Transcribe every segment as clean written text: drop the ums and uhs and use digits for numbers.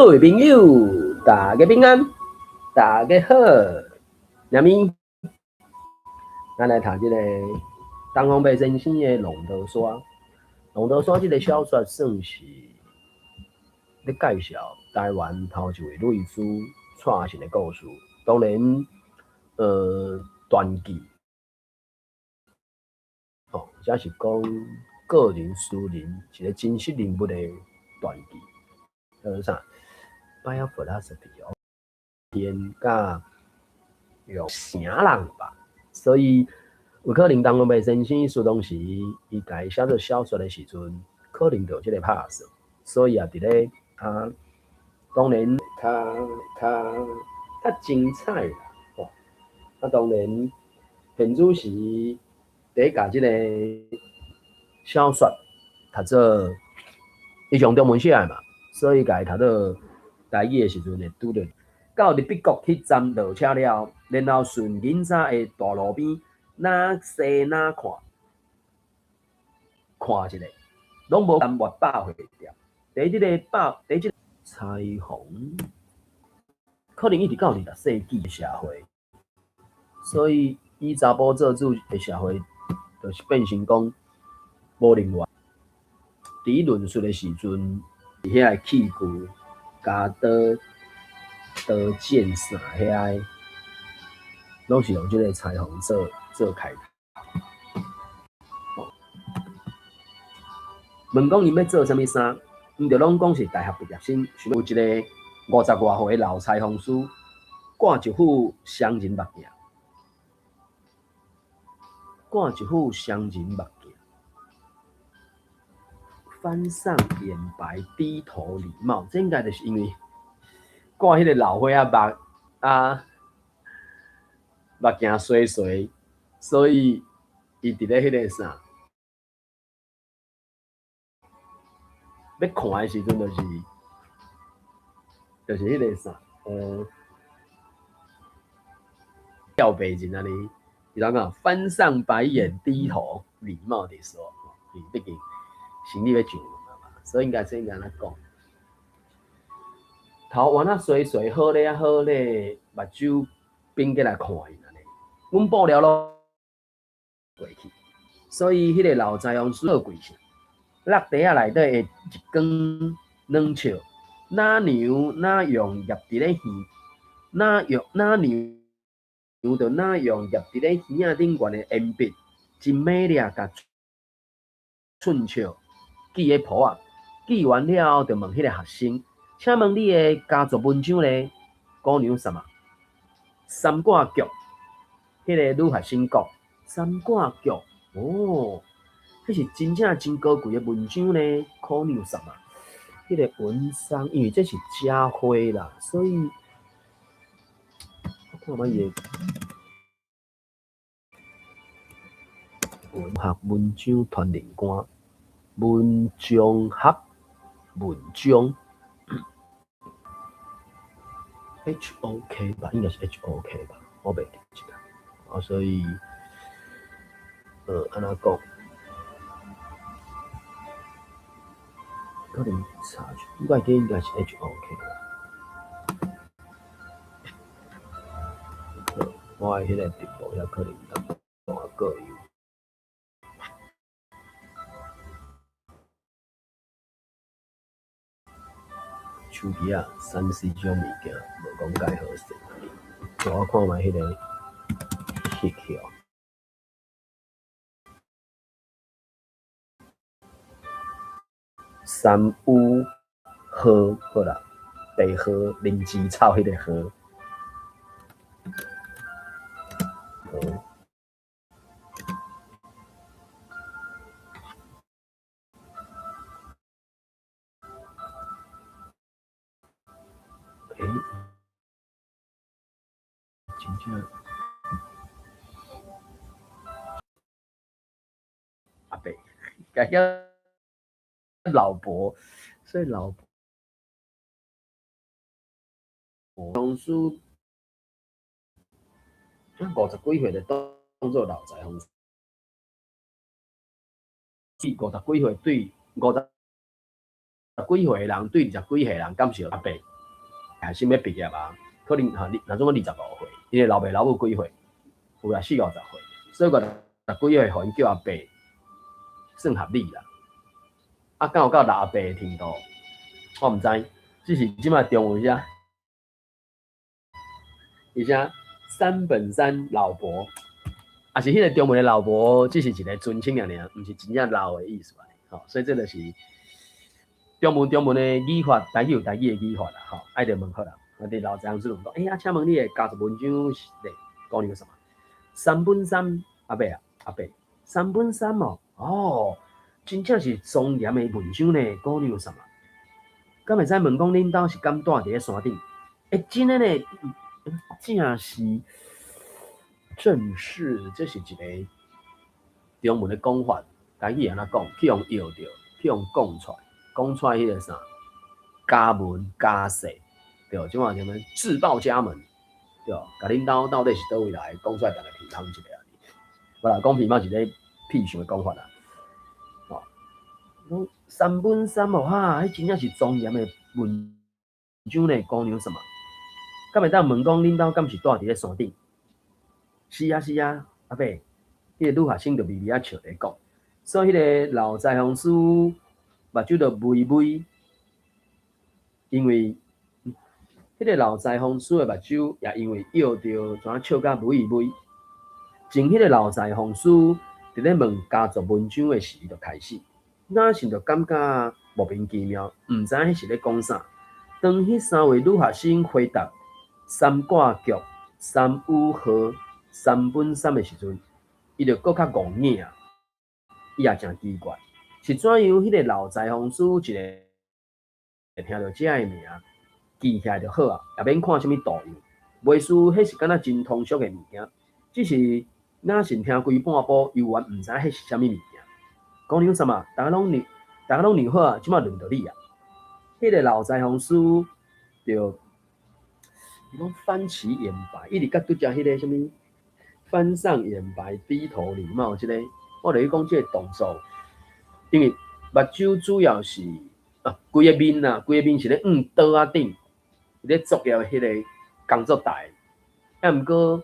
各位朋友，大家平安，大家好。阿咪，咱來讀這個東方白先生的《浪淘沙》。《浪淘沙》這個小說算是咧介紹台灣頭一位律師蔡神的故事。當然，傳記，吼，或者是講個人私人一個真實人物的傳記，叫做啥？Biography 哦，天甲用城人吧，所以有可能東方白先生書當時伊共伊寫做小說的時陣，可能就有這個拍算，所以也佇咧啊，當然較較較精彩啦，吼！啊，當然現主時佇共這個小說讀做，伊用中文寫的嘛，所以共伊讀做台語的時陣會拄著。到日比谷彼站落車了，然後順銀仔的大路邊，若西若看，看一下，攏無淡薄百貨店。佇這個百，佇這個裁縫，可能一直到20世紀的社會，所以以查埔做主的社會，就是變成講無人員。佇論述的時陣，遐個器具、鉸刀、刀劍啥遐個，攏是用這個裁縫做做開頭。問講𪜶欲做啥物衫，𪜶就攏講是大學畢業生，想有一個50外歲的老裁縫師，掛一副雙人目鏡，掛一副雙人目鏡，翻上眼白，低頭禮貌，這應該就是因為掛彼個老歲仔目啊，目鏡媠媠，所以伊佇咧彼個啥，欲看的時陣就是彼個啥，吊白人按呢，伊怎講？翻上白眼，低頭禮貌地說，伊畢竟生理欲上嘛，所以應該這應該按呢講。頭彎啊媠媠，好咧啊好咧，目睭反過來看伊按呢，阮布料攏過去，所以彼個老裁縫師好貴性，落袋仔內底的一根軟笑，哪娘哪用挹佇咧耳，哪用哪娘就哪用挹佇咧耳仔頂懸的鉛筆，真猛掠共寸笑記咧簿仔，記完了後就問彼個學生：請問你的家族文章咧？姑娘啥物？三卦局，彼個女學生講：三卦局，哦，彼是真正真高貴的文章呢。姑娘啥物？彼個文章，因為這是家徽啦，所以我看覓伊的文學文章傳人官，文章學文章 HOK 吧，應該是 HOK 吧，我袂記得啊，所以按怎講？可能查出，我會記應該是 HOK。我的彼個直播遐可能淡薄仔過油。手機仔3C 這種物件，無講介好勢。我看覓彼個翕起。三烏荷好啦，白荷靈芝草彼個荷。欸，真正阿伯，共叫老伯，所以老伯，當初50幾歲就當做老裁縫師，50幾歲對50幾歲的人對20幾歲的人，敢是阿伯？學生欲畢業啊，可能哈，若總講25歲，𪜶的老爸老母幾歲？有啦，四五十歲，所以講十幾歲予𪜶叫阿伯，算合理啦。啊，敢有到老阿伯的程度？我毋知，只是這擺中文啥？而且三本山老伯，也是彼个中文的老伯，只是一个尊稱爾爾，毋是真正老的意思來。吼，所以這就是中文的語法，台語有台語的語法啦，吼，愛著問好啦。我佇老師問講，欸，啊，請問你的家族文章是咧講你個啥物？三本山阿伯啊，阿伯，三本山哦，哦，真正是莊嚴的文章呢，姑娘啥物？敢會使問講恁兜是敢蹛佇咧山頂？欸，真的呢，正是，正是，這是一個中文的講法，台語按怎講？去予搖著，去予講出來，講出來彼個啥？家門家世，對，這馬啥物自報家門，對，共恁兜到底是佗位來，講出來，逐家鼻芳一下。無啦，講鼻芳是咧屁想的講法啦。哦，講三本山哦，哈，彼真正是莊嚴的文章呢，姑娘啥物？敢會當問講恁兜敢是蹛佇咧山頂？是啊是啊，阿伯，彼個女學生就微微仔笑咧講，所以彼個老裁縫師目睭就微微，因為彼個老裁縫師的目睭也因為笑著，怎笑甲微微。從彼個老裁縫師佇咧問家族文章的時就開始，雅信就感覺莫名其妙，毋知彼是咧講啥。當彼三位女學生回答三掛腳、三羽鶴、三本山的時陣，伊就閣較戇影，伊也誠奇怪，是怎樣？彼個老裁縫師一个聽著這个名，記起來就好啊，也免看啥物圖樣。袂輸彼是敢若真通俗的物件，只是雅信聽規半晡，猶原毋知彼是啥物物件。姑娘啥物？逐家攏讓，逐家攏讓好啊，這擺輪著你啊。彼個老裁縫師就伊講翻起眼白，一直佮拄才彼個啥物翻上眼白，低頭禮貌這個，我就是講這個動作，因為目睭主要是啊，規個面啊，規個面是咧向桌仔頂，咧作業彼個工作台，啊，毋過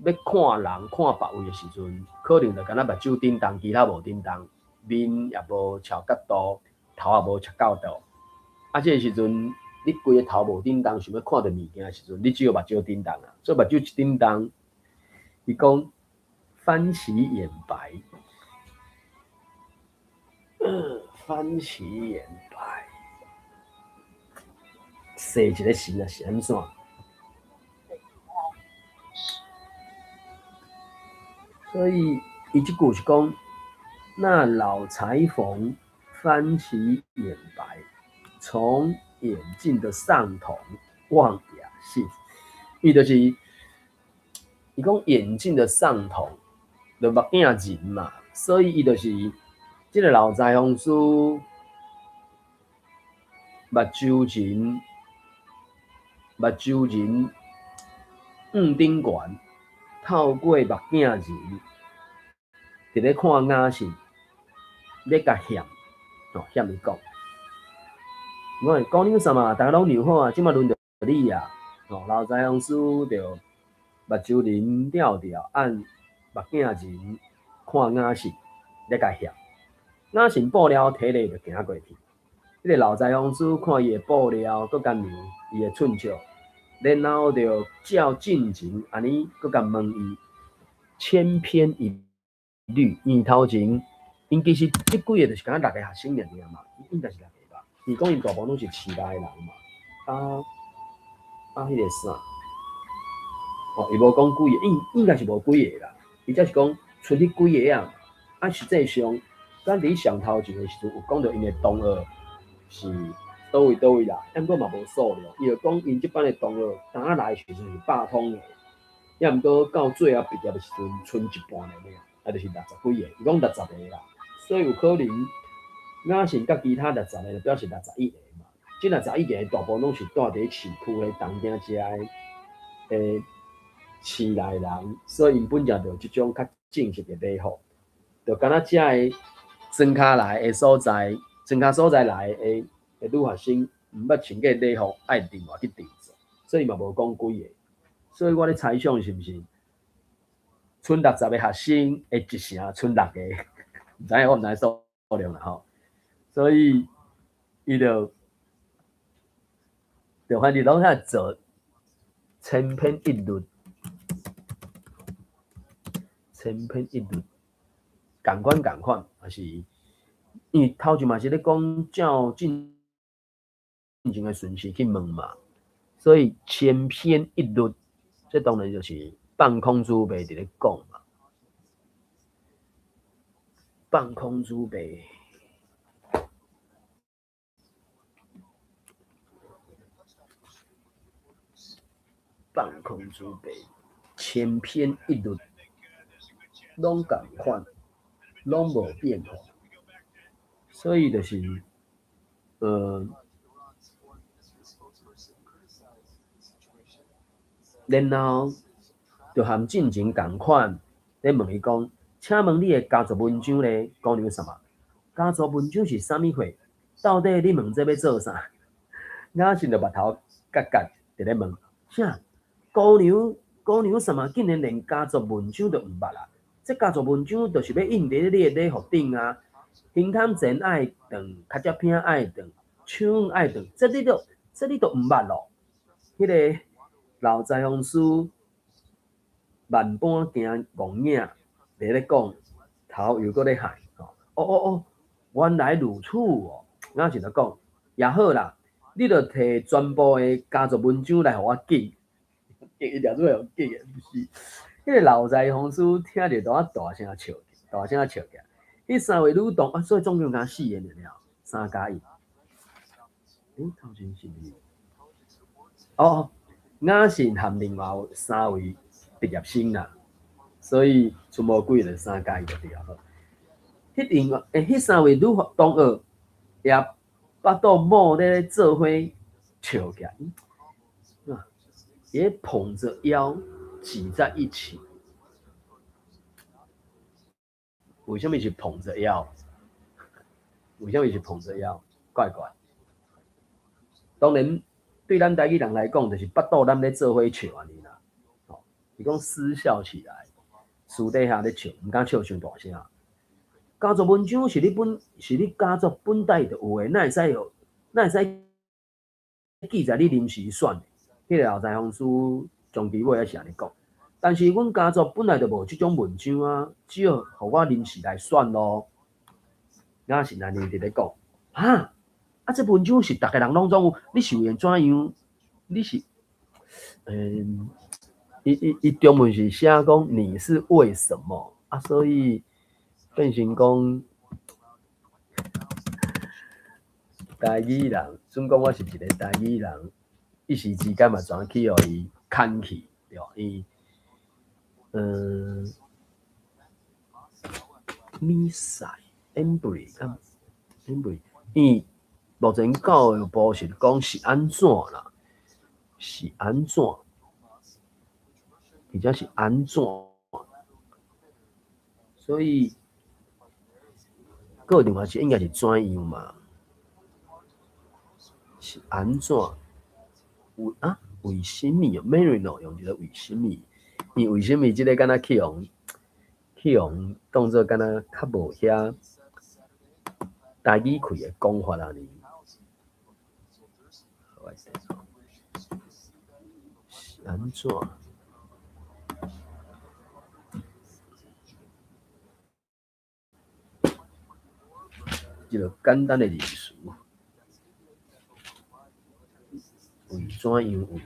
欲看人看別位的時陣，可能就敢若目睭振動，其他無振動，面也無翹角度，頭也無斜角度。啊，這個時陣你規個頭無振動，想欲看著物件的時陣，你只有目睭振動啊，所以目睭一振動，伊講翻起眼白，翻起眼白，踅一个神啊，是按怎？所以伊這句是講，那老裁縫翻起眼白，從眼鏡的上頭望雅信，伊就是伊講眼鏡的上頭，就目鏡人嘛，所以伊就是這個老裁縫師目睭人，目睭人向頂懸，透過目鏡人，佇咧看雅信，欲共嫌，哦，嫌伊講。我講姑娘啥嘛，逐家攏讓好啊，這擺輪著你啊，哦，老裁縫師就目睭仁吊吊，按目鏡人看雅信，咧共嫌。雅信布料提咧就行過去，彼個老裁縫師看伊的布料，閣共量伊的寸尺，然後就照進前按呢，閣共問伊，千篇一律。因為頭前，𪜶其實這幾個就是敢若六個學生爾爾嘛，應該是六個吧？伊講𪜶大部分攏是市內的人嘛，啊啊，彼個啥？哦，伊無講幾个，應該是無幾个啦。伊只是講賰彼幾个啊。啊，實際上，咱佇上頭前的時陣有講著𪜶的同學是佗位佗位來，毋過嘛無數量。伊就講𪜶這班的同學當仔來的時陣是100通個，抑毋過到最後畢業的時陣，賰一半爾爾，啊，就是六十幾個。伊講六十個啦，所以有可能雅信佮其他六十個就表示61個嘛。這61個大部分攏是蹛佇市區的東京遮的市內人，所以𪜶本來就有這種較正式的禮服，就敢若遮的莊跤來的所在，莊跤所在來的女學生，毋捌穿過禮服，愛另外去訂做。所以嘛無講幾個，所以我咧猜想是毋是，賰60個學生的一成賰六個，毋知影我毋知數量啦吼，所以伊就就反正攏遐做千篇一律，千篇一律，仝款仝款，也是因為頭前嘛是咧講照進前的順序去問嘛，所以千篇一律，這當然就是放空主白佇咧講嘛。放空主白，放空主白，千篇一律，攏仝款，攏無變化，所以就是，然後就和進前仝款咧問伊講，請問你的家族文章咧，姑娘啥物？家族文章是啥物貨？到底你問這欲做啥？雅信就目頭結結佇咧問，啥？姑娘姑娘啥物？竟然連家族文章都毋捌啊？這家族文章就是欲印佇咧你的禮服頂啊！胸膛前愛長，跤脊餅愛長，手愛長，這你都毋捌咯？彼個老裁縫師萬般驚戇影，佇咧講，頭又閣咧害，哦哦哦，原來如此哦！雅信就講，也好啦，你著提全部的家族文章來予我記，記伊掠出來予記的，毋是？彼個老裁縫師聽著都啊大聲笑，大聲笑起來。彼三位女同啊，所以總共敢四个爾，3+1。欸，頭前是毋是？哦，雅信含另外三位畢業生啦，所以賰無幾個3+1就對了。彼另外欸，彼三位女同學也腹肚某咧做伙笑起來，啊，也捧著腰擠在一起。為啥物是捧著腰？為啥物是捧著腰？怪怪。當然，對咱台語人來講，就是腹肚咱咧做伙笑按呢啦。吼，是講私笑起來，私底下咧笑，毋敢笑傷大聲。家族文章是你本是你家族本來就有的，哪會使予哪會使記載你臨時選的？彼個老裁縫師終其尾也是按呢講。但是阮家族本來就無這種文章啊，只好予我臨時來選咯。雅信按呢佇咧講，哈？啊，這文章是逐个人攏總有，你是為怎樣？你是，伊伊伊中文是寫講你是為什麼？啊，所以變成講台語人，準講我是一个台語人，一時之間嘛，怎去予伊牽去，對無？伊，米賽，Embry，Embry，伊目前教育部是講是按怎啦？是按怎？而且是按怎？所以，閣另外是應該是怎樣嘛？是按怎？為啊？為啥物哦？Marino 用一個為啥物？伊為啥物這个敢若去予去予當做敢若較無遐台語氣的講法按呢？是按怎？一个簡單的字詞，為怎樣？為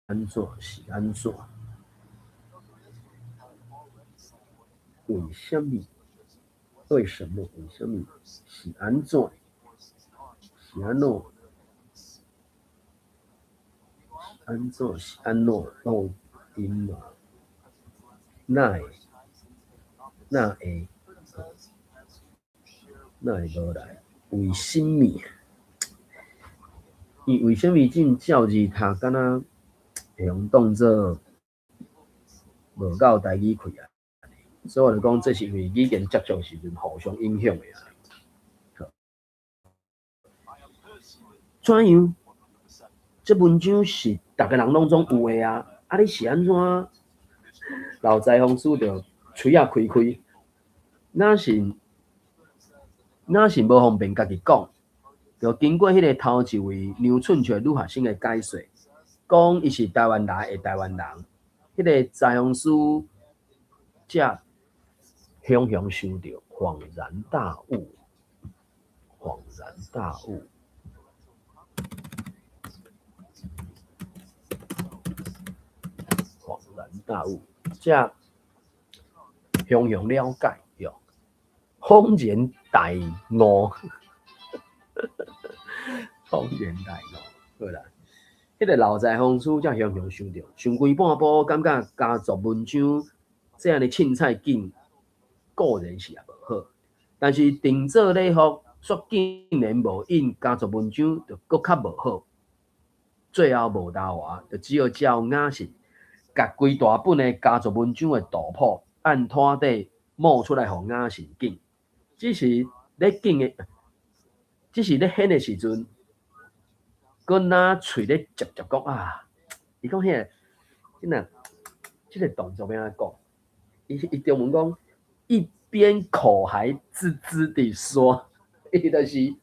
按怎？是按怎？為啥物？為什麼？為啥物？是按怎？是按怎？按怎？是按怎？攏有音嘛？哪會？哪會？哪會無來？為啥物？伊為啥物這照字讀，敢若會予當做無夠台語氣啊？所以我就講，這是因為語言接觸時陣互相影響的啊。怎樣？這文章是逐个人攏總有的啊，啊你是按怎？老裁縫師就喙仔開開，雅信雅信無方便家己講，就經過彼个頭一位娘春笑女學生的解說，講伊是台灣來的台灣人，彼个裁縫師才雄雄想著，恍然大悟，恍然大悟，恍然大悟，才雄雄了解喲，恍然大悟，恍然大悟，好啦，彼个老裁縫師才雄雄想著，想規半晡，感覺家族文章這按呢凊彩緊，固然是也無好，但是定做禮服卻竟然無印家族文章，就閣較無好。最後無答話，就只好照雅信，共規大本的家族文章的圖譜按拖底摸出來予雅信揀。只是咧揀的，只是咧掀的時陣，閣若喙咧嚼嚼講啊，伊講彼个，這若這个動作欲按怎講？伊伊中文講一邊口還吱吱地說，伊就是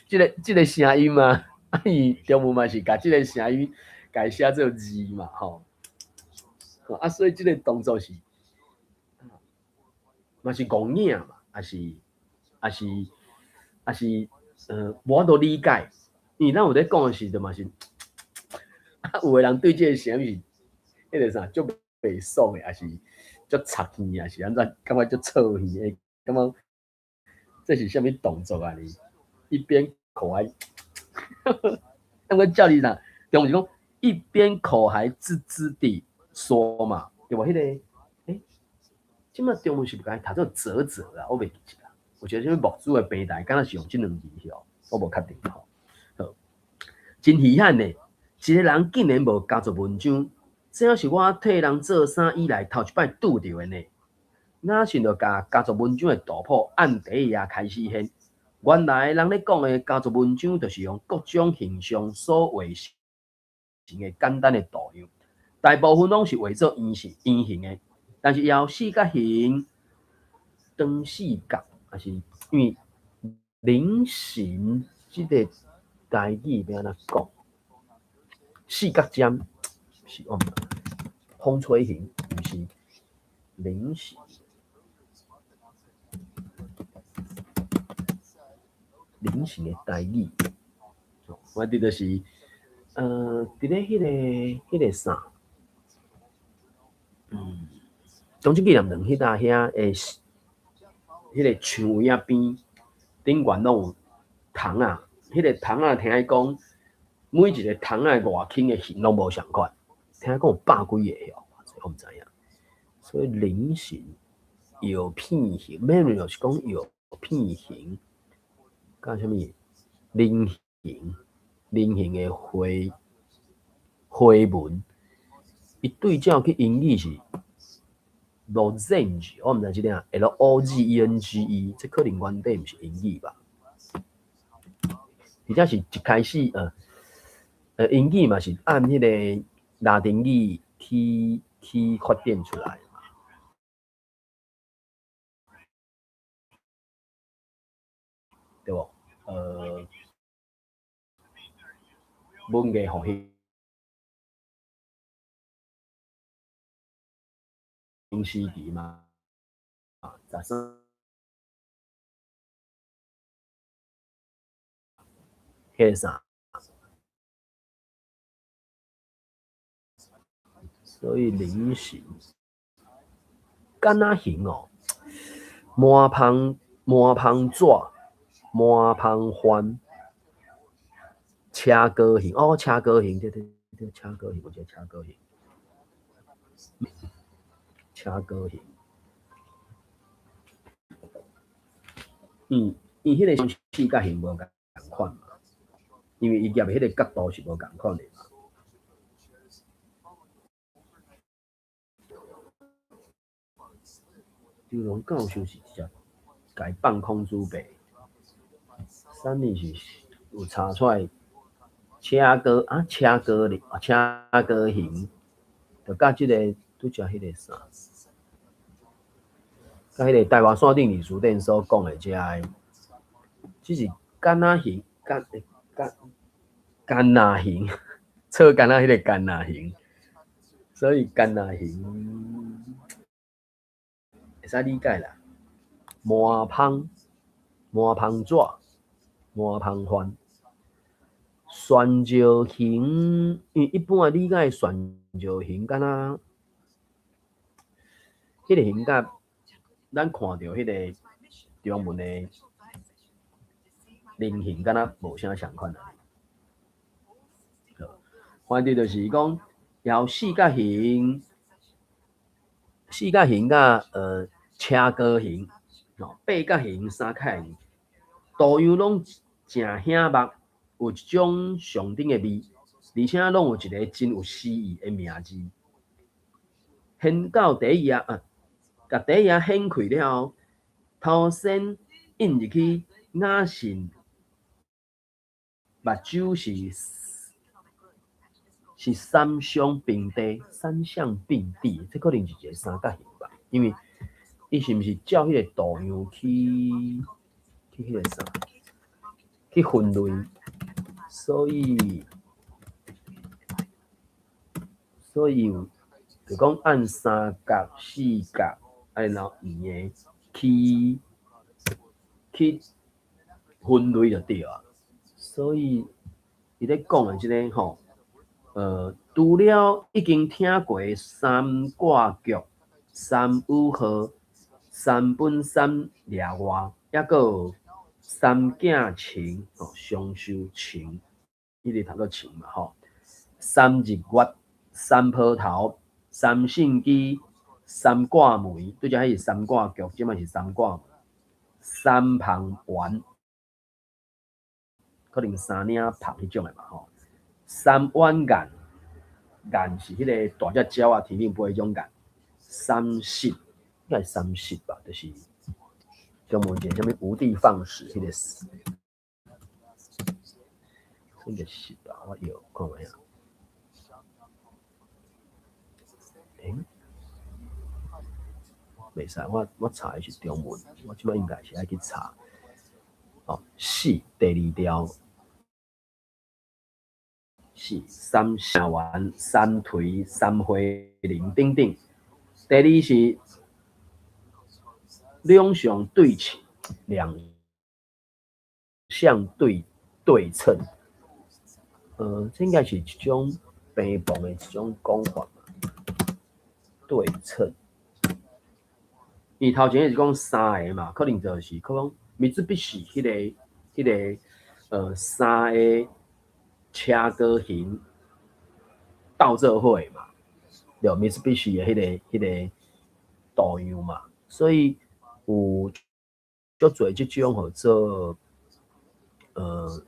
這个這个聲音嘛，啊伊中文嘛是共這个聲音共伊寫做字嘛，吼，啊所以這个動作是嘛是戇影嘛，抑是抑是抑是無法度理解，因為咱有咧講的時陣嘛是，啊有的人對這个聲音是彼个啥足袂爽的，抑是足插耳，抑是按怎感覺足臭耳的，感覺這是啥物動作啊？你一邊口還，啊毋過照你啥，中文是講一邊口還吱吱地說嘛，對無？彼個，欸，這擺中文是毋是共伊讀做嘖嘖啊？我袂記得啦。有一個啥物木子的平台，敢若是用這兩字吼，我無確定吼。好，真稀罕呢，一個人竟然無家族紋章，這是我替人做衫以來頭一擺拄著的呢。雅信就共家族紋章的圖譜按第一頁開始掀，原來人咧講的家族紋章，就是用各種形象所畫成的簡單的圖樣，大部分攏是畫做圓形、圓形的，但是也有四角形、長四角，抑是因為菱形這个台語欲按怎講？四角尖是我毋知，風吹形毋是菱形。菱形的台語，我佇就是，佇咧彼个彼个啥，中正紀念堂彼搭遐的，彼个牆圍仔邊頂懸攏有窗仔，彼个窗仔聽伊講，每一个窗仔外圈的形攏無仝款，聽講有百幾个哦，我毋知影。所以菱形、藥片形，咩就是講藥片形。佮啥物菱形、菱形的花花紋，伊對照去英語是 lozenge，我毋知這個 L O Z E N G E，這可能原底毋是英語吧？而且是一開始英語嘛是按彼个拉丁語去去發展出來嘛，對無？文藝復興時期嘛，13，彼个啥？所以菱形，敢若形哦，麻芳麻芳紙。麻芳番，車高形哦，車高形對對對，車高形，我記得車高形，車高形。伊彼个四角形無仝款嘛，因為伊夾的彼个角度是無仝款的嘛。張龍教授是直接共伊放空準備。啥物是有查出來車高啊，車高咧，車高形，就佮這个拄才彼个啥，佮彼个台灣山頂歷書典所講的這个，只是敢若形，敢敢干若形，草敢若彼个干若形，所以干若形會使理解啦。麻芳，麻芳紙，麻芳飯。旋石形，因為一般的理解旋石形，敢若彼個形佮咱看著彼个中文的菱形，敢若無啥仝款啊。反正就是講，有四角形、四角形佮斜角形、吼八角形、三角形，圖樣攏誠醒目，有一種上等的味，而且攏有一个真有詩意的名字。掀到第一頁啊，共第一頁掀開了後，頭先印入去雅信目睭是三相並蒂，三相並蒂，這可能是一个三角形吧？因為伊是毋是照彼个圖樣去彼个啥，去分類，所以有就講按三角、四角，啊然後圓的去分類就對啊。所以伊咧講的這个吼，除了已經聽過三掛腳、三羽鶴、三本三掠外，抑閣有三鏡情，吼，雙修情，伊直讀做情嘛吼。三日月、三坡頭、三聖基、三掛梅，拄才彼是三掛腳，這擺是三掛梅。三旁丸，可能三領旁彼種的嘛吼。三彎雁，雁是彼个大隻鳥仔天頂飛彼種雁。三失，應該是三失吧，就是中文一個啥物無的放矢彼個失，應該是吧？我有看覓啊？欸？袂使，我查的是中文，我這擺應該是愛去查。哦，四第二條。是三下丸、三腿、三花林等等。第二是兩相對稱，兩相對稱。這應該是一種平房的一種講法嘛。對稱。伊頭前是講三个嘛，可能就是可講 Mitsubishi 彼个三个斜角形鬥做伙嘛，對，Mitsubishi 的彼个圖樣嘛，所以有足濟這種號做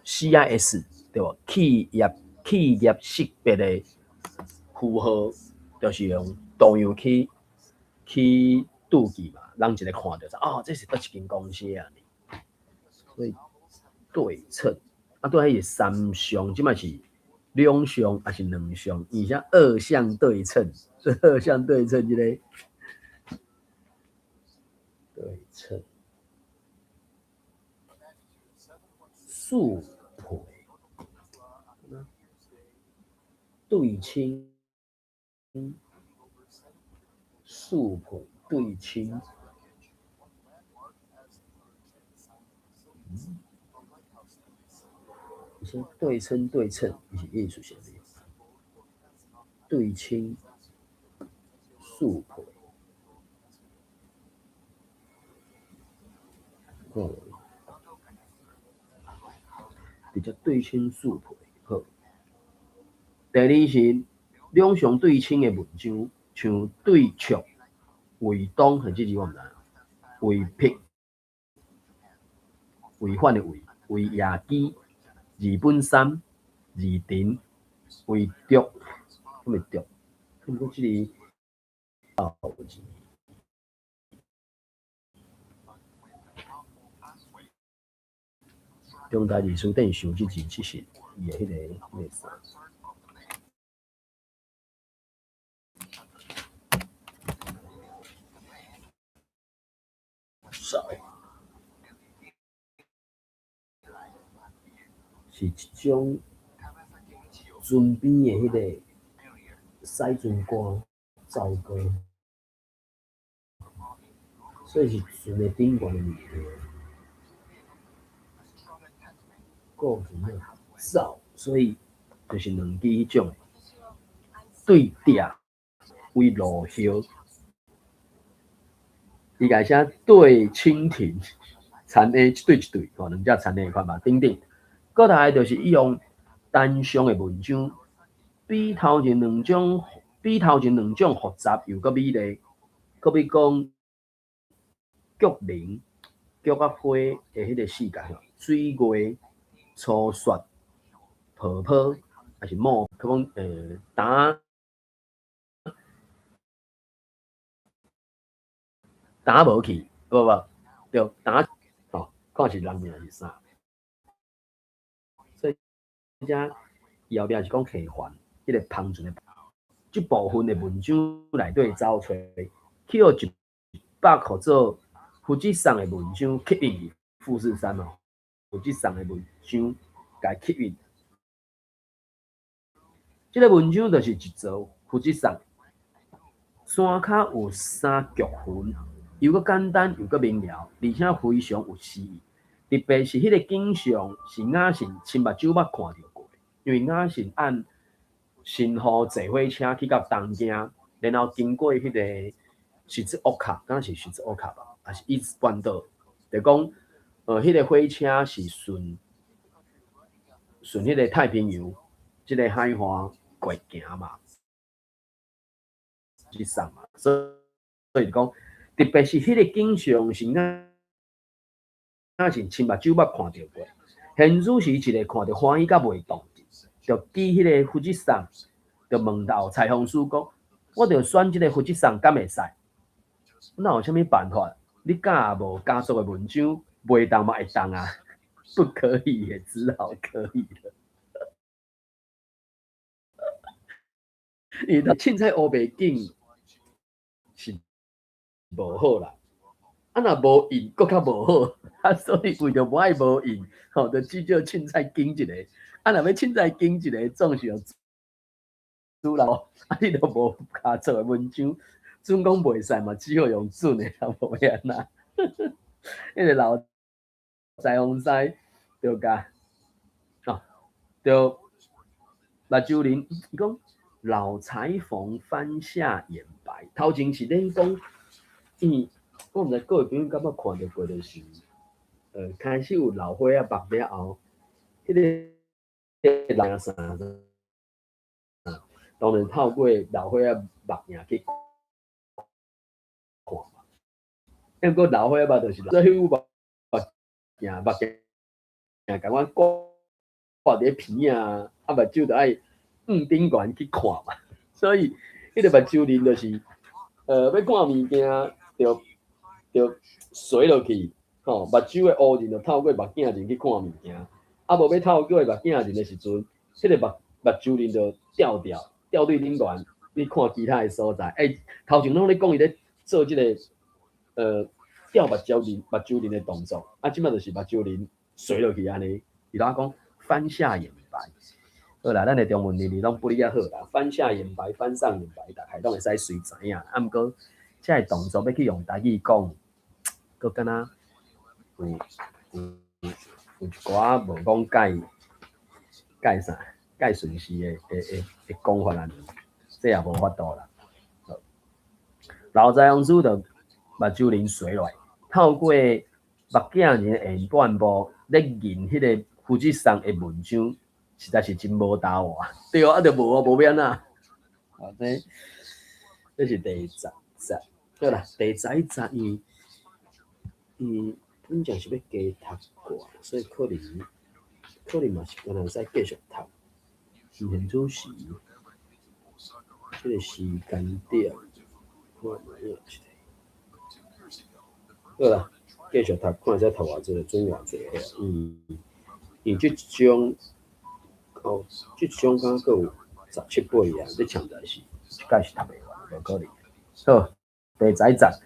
CIS 對無？企業識別的符號，就是用圖樣去註記嘛，人一个看著就哦，這是佗一間公司啊。所以對稱，啊，對，彼是三相，這擺是兩相抑是兩相？而且二相對稱，所以二相對稱這个對稱，數配，對稱，數配對稱。你說對稱對稱，伊是意思啥物？對稱數配，看無？直接對稱數配好。第二是兩相對稱的文章，像對錯、違當，這字我毋知，違癖、違反的違、違夜機、二本三、二田、違著，啥物著？毋過這个字。中台歷史典想這字，其實伊的彼个啥。是一种船边的彼个驶船歌、奏歌，所以是船的顶悬的物件。顾船仔走，所以就是两支彼种的对碇为落叶，伊共写对蜻蜓，田螺一对一对，吼，两只田螺款嘛，等等。阁来就是伊用单向的文章，比头前两种复杂又阁美丽。阁比讲菊灵、菊仔花的彼个世界，水月、初雪、泡泡，抑是雾，比讲打打无去，无无，对，打吼，看是人名是啥。所以遮伊后壁是讲客帆，彼个帆船的这部分的文章内底走揣，去予一百号做富士山的文章吸引富士山哦，富士山的文章共吸引。这个文章就是一座富士山，山跤有三菊云，又阁简单又阁明了，而且非常有诗意。特别是彼个景象是雅信亲目睭捌看著过的，因为雅信按神户坐火车去到东京，然后经过彼个静岡，敢是静岡吧，抑是伊豆半岛，就讲，彼个火车是顺顺彼个太平洋这个海岸过行嘛，去送嘛，所以讲，特别是彼个景象是雅信亲目睭捌看著过，现此时一个看著欢喜甲袂动，就记彼个富士山，就问老裁缝师讲：我著选这个富士山，敢会使？哪有啥物办法？你敢无加速的文章，袂动嘛会动啊？不可以也只好可以了。伊凊彩乌白景是无好啦，啊若无印，阁较无好，啊所以为著无爱无印，吼，就至少凊彩景一个。啊若欲凊彩景一个，总是有主人，啊你都无加做的文章，准讲袂使嘛，只好用准的，啊无欲按怎？彼个老裁缝师就共，哦，就目睭仁，伊讲老裁缝翻下眼白，头前是咧讲，伊我毋知各位朋友敢捌看著过，就是，开始有老岁仔目了后，彼个人啥，当然透过老岁仔目镜去看嘛。抑毋过老岁仔目就是，所以有目镜目镜共款挂挂伫咧鼻仔，啊目睭就爱向顶悬去看嘛。所以彼个目睭仁就是，欲看物件，就就垂落去，吼，目睭的乌仁就透过目镜仁去看物件，啊无欲透过目镜仁的时阵，彼个目睭仁就吊吊吊对顶悬，你看其他的所在。欸，头前拢咧讲伊咧做这个，吊目睭仁目睭仁的动作，啊，这摆就是目睭仁垂落去按呢。伊咧讲翻下眼白，好啦，咱的中文字字拢不哩遐好啦，翻下眼白、翻上眼白，大概拢会使随知影。啊，毋过这个动作欲去用台语讲，阁敢若有一寡无讲介介啥介顺势的讲法啊，这也无法度啦。老裁缝师就目睭仁垂落来，透过目镜仁的下半部咧认彼个富士山的文章，实在是真无答案。对啊，啊就无啊，无欲按怎。好，这是第十节。好啦，第11节伊伊本正是欲加读寡，所以可能嘛是敢若会使继续读。现此时，这个时间点，看觅一下。好啦，继续读，看会使读偌济，准偌济好。因为这一章哦，這張敢閣有十七八頁咧唱代是，這擺是讀袂完，無可能。好，第11節，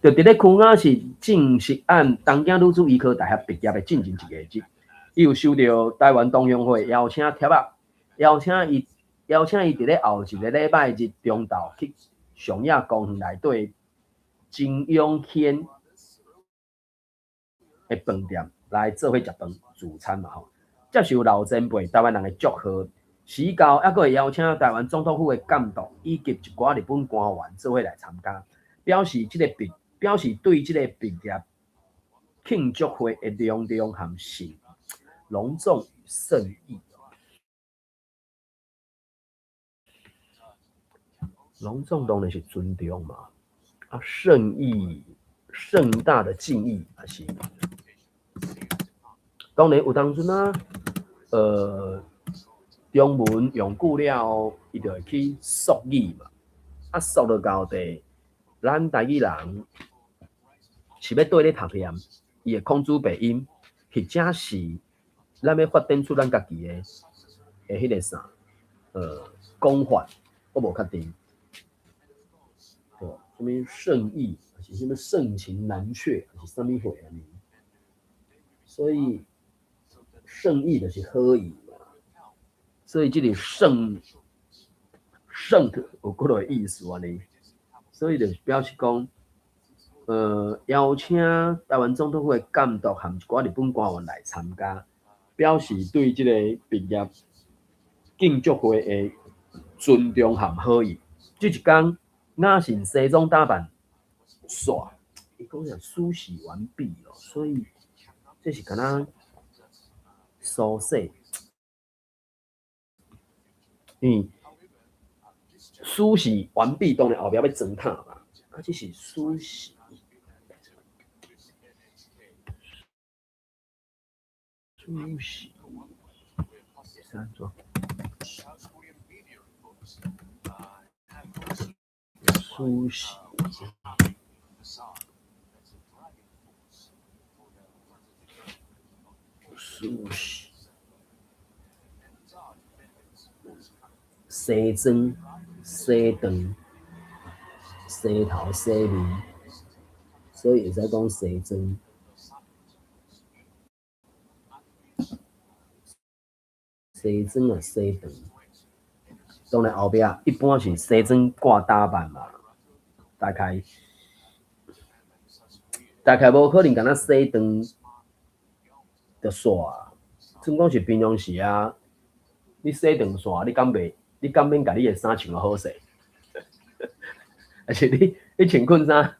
就佇咧區雅是正式按東京女子醫科大學畢業的進前一個日，伊有收著臺灣同鄉會邀請帖仔，邀請伊佇咧後一個禮拜日中晝去上野公園內底金永軒的飯店來做伙食飯聚餐嘛吼，接受老前輩臺灣人的祝賀，時到猶閣會邀請臺灣總統府的監督以及一寡日本官員做伙來參加，表示對這個畢業慶祝會的隆重和盛隆重盛意。隆重當然是尊重嘛，啊，盛意盛大的敬意也是。當然有當陣啊，中文用久了後，伊就會去縮語嘛。啊，縮落到底，咱台語人是欲綴咧讀念伊的孔子白音，或者是咱欲發展出咱家己的彼個啥，講法，我無確定。對，啥物盛意，還是啥物盛情難卻，還是啥物貨按呢？所以盛意就是好意嘛。所以這個盛盛有幾落意思按呢？所以就是表示講，邀請臺灣總統府的監督和一寡日本官員來參加，表示對這個畢業慶祝會的尊重和好意。這一工，雅信西裝打扮煞，伊講啥梳洗完畢哦，所以這是敢若梳洗，因為梳洗完畢，當然後壁欲妝塔嘛，啊，這是梳洗，梳洗是按怎？梳洗，梳洗，西裝、洗妝、洗頭、洗面，所以會使講西裝。西裝啊，洗妝，當然後壁一般是西裝掛打扮嘛，大概無可能敢若洗妝就煞啊。算講是平常時啊，你洗妝煞，你敢袂？你敢免共你的衫穿予好勢？還是你穿困衫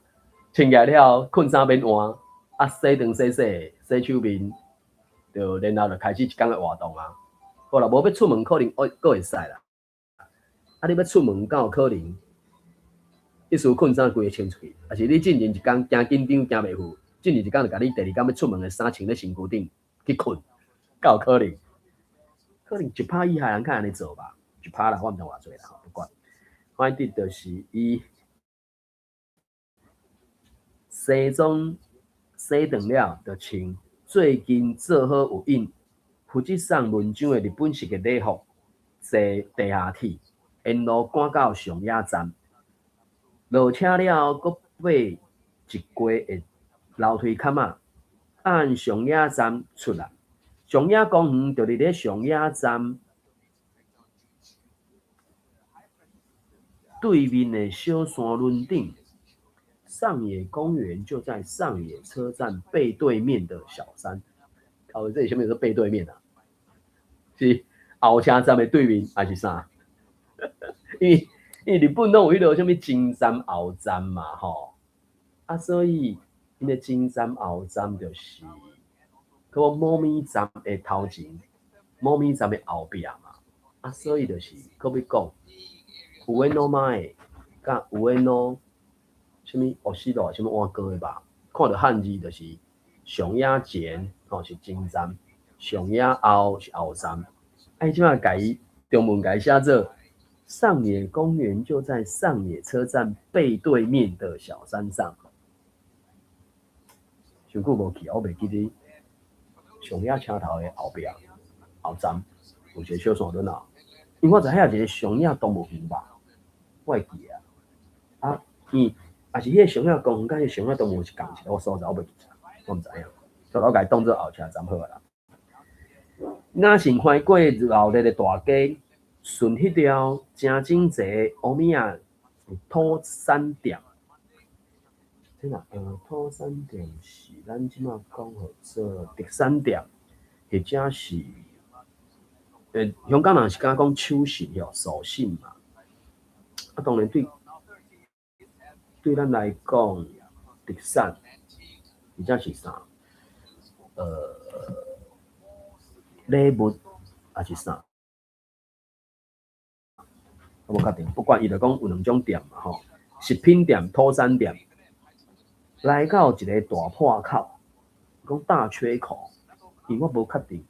穿起來了後，困衫免換，啊洗妝洗洗洗手面，就然後就開始一工的活動啊。好啦，無欲出門可能閣會使啦。啊，你欲出門敢有可能？意思困衫規个穿出去，抑是你進前一工驚緊張驚袂赴，進前一工就共你第二工欲出門的衫穿咧身軀頂去睏，敢有可能？可能一拍以下人較按呢做吧，一拍啦，我毋知偌濟啦，不管。反正就是伊西裝洗妝了，就穿最近做好有印富士山紋章的日本式的禮服，坐地下鐵，沿路趕到上野站，落車了後，閣爬一過的樓梯坎仔，按上野站出來。上野公園就佇咧上野站對面的小山崙頂。上野公園就在上野車站背對面的小山。靠，這裡啥物叫背對面啊？是後車站的對面，還是啥？因為日本攏有彼落啥物前站後站嘛，吼。啊，所以𪜶的前站後站就是去某物站的頭前，某物站的後壁嘛。啊，所以就是閣欲講，有的前佮有的啥物お城，啥物換過的吧？看著漢字就是上野前吼是前站，上野後是後站。啊，伊這擺共伊中文共伊寫做上野公園就在上野車站背對面的小山上。傷久無去，我袂記得上野車頭的後壁後站。有一个小山崙啊，因為我知遐有一個上野動物園吧，我會記啊。啊，伊也是彼个上野公園，佮彼個上野動物園是仝一个所在，我袂記得，我毋知影。所以我共伊當做後車站好啊啦。若是翻過熱鬧的大街，順彼條誠整齊烏米仔土產店。這若土產店是咱這馬講號做特產店，或者是香港人是敢講手信吼，手信嘛。啊，當然對咱來講，特產或者是啥？禮物抑是啥？我無確定，不管伊就講有兩種店嘛吼，食品店、土產店。來到一個大破口，講大缺口，因為我無確定。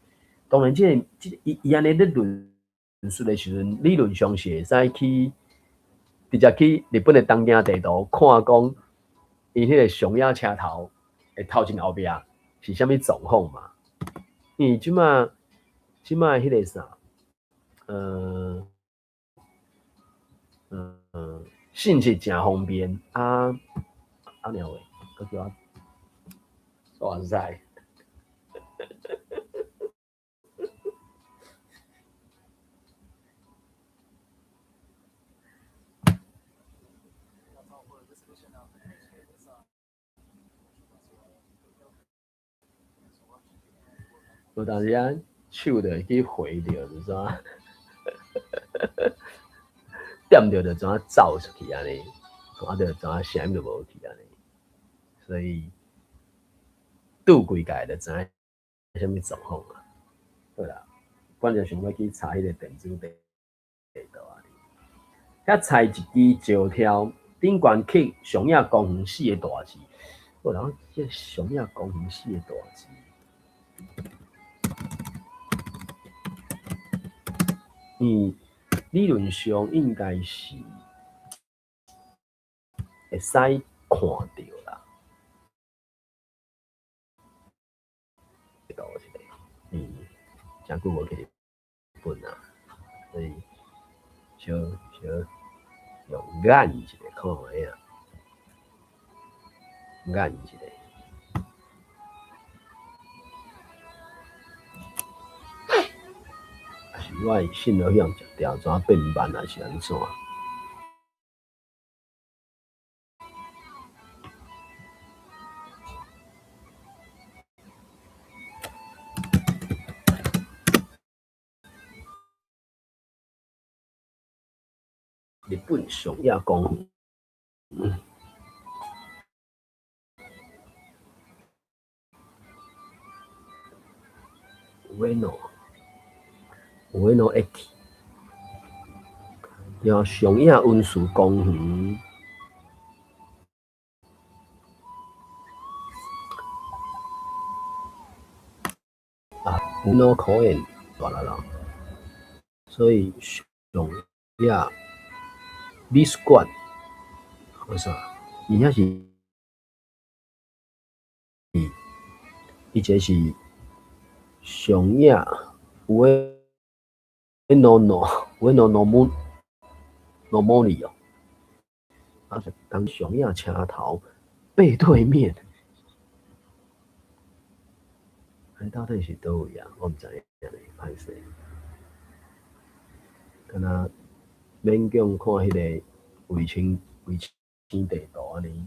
當然，這個、這個伊伊按呢咧論述的時陣，理論上是會使去直接去日本的東京地圖看，講伊彼個上野車頭的頭前後壁是啥物狀況嘛？因為這馬這馬彼個啥，信息誠方便啊，啊爾話，閣叫我，哇塞！有當時啊，手就會去回著，就怎，掂著就怎走出去按呢，啊就怎聲音就無去按呢，所以拄規界就知影啥物狀況啊。好啦，本來想欲去查彼個電子地圖啊，遐裁一支石條，頂懸刻上野公園四个大字。好啦，這上野公園四个大字。理論上應該是會使看著啦。誠久無去日本啊，所以小小用眼一下看覓啊，眼一下。是我的信號予人食掉，怎變慢還是按怎？日本上野公園。上野，上野駅，對啊，上野恩賜公園。啊，上野公園大啦啦，所以上野美術館，為啥？伊遐是，伊這是上野上野上野の森の森哦，啊，是當上野車頭背對面，彼到底是佗位啊？我毋知影咧，歹勢。敢若勉強看彼個衛星地圖按呢，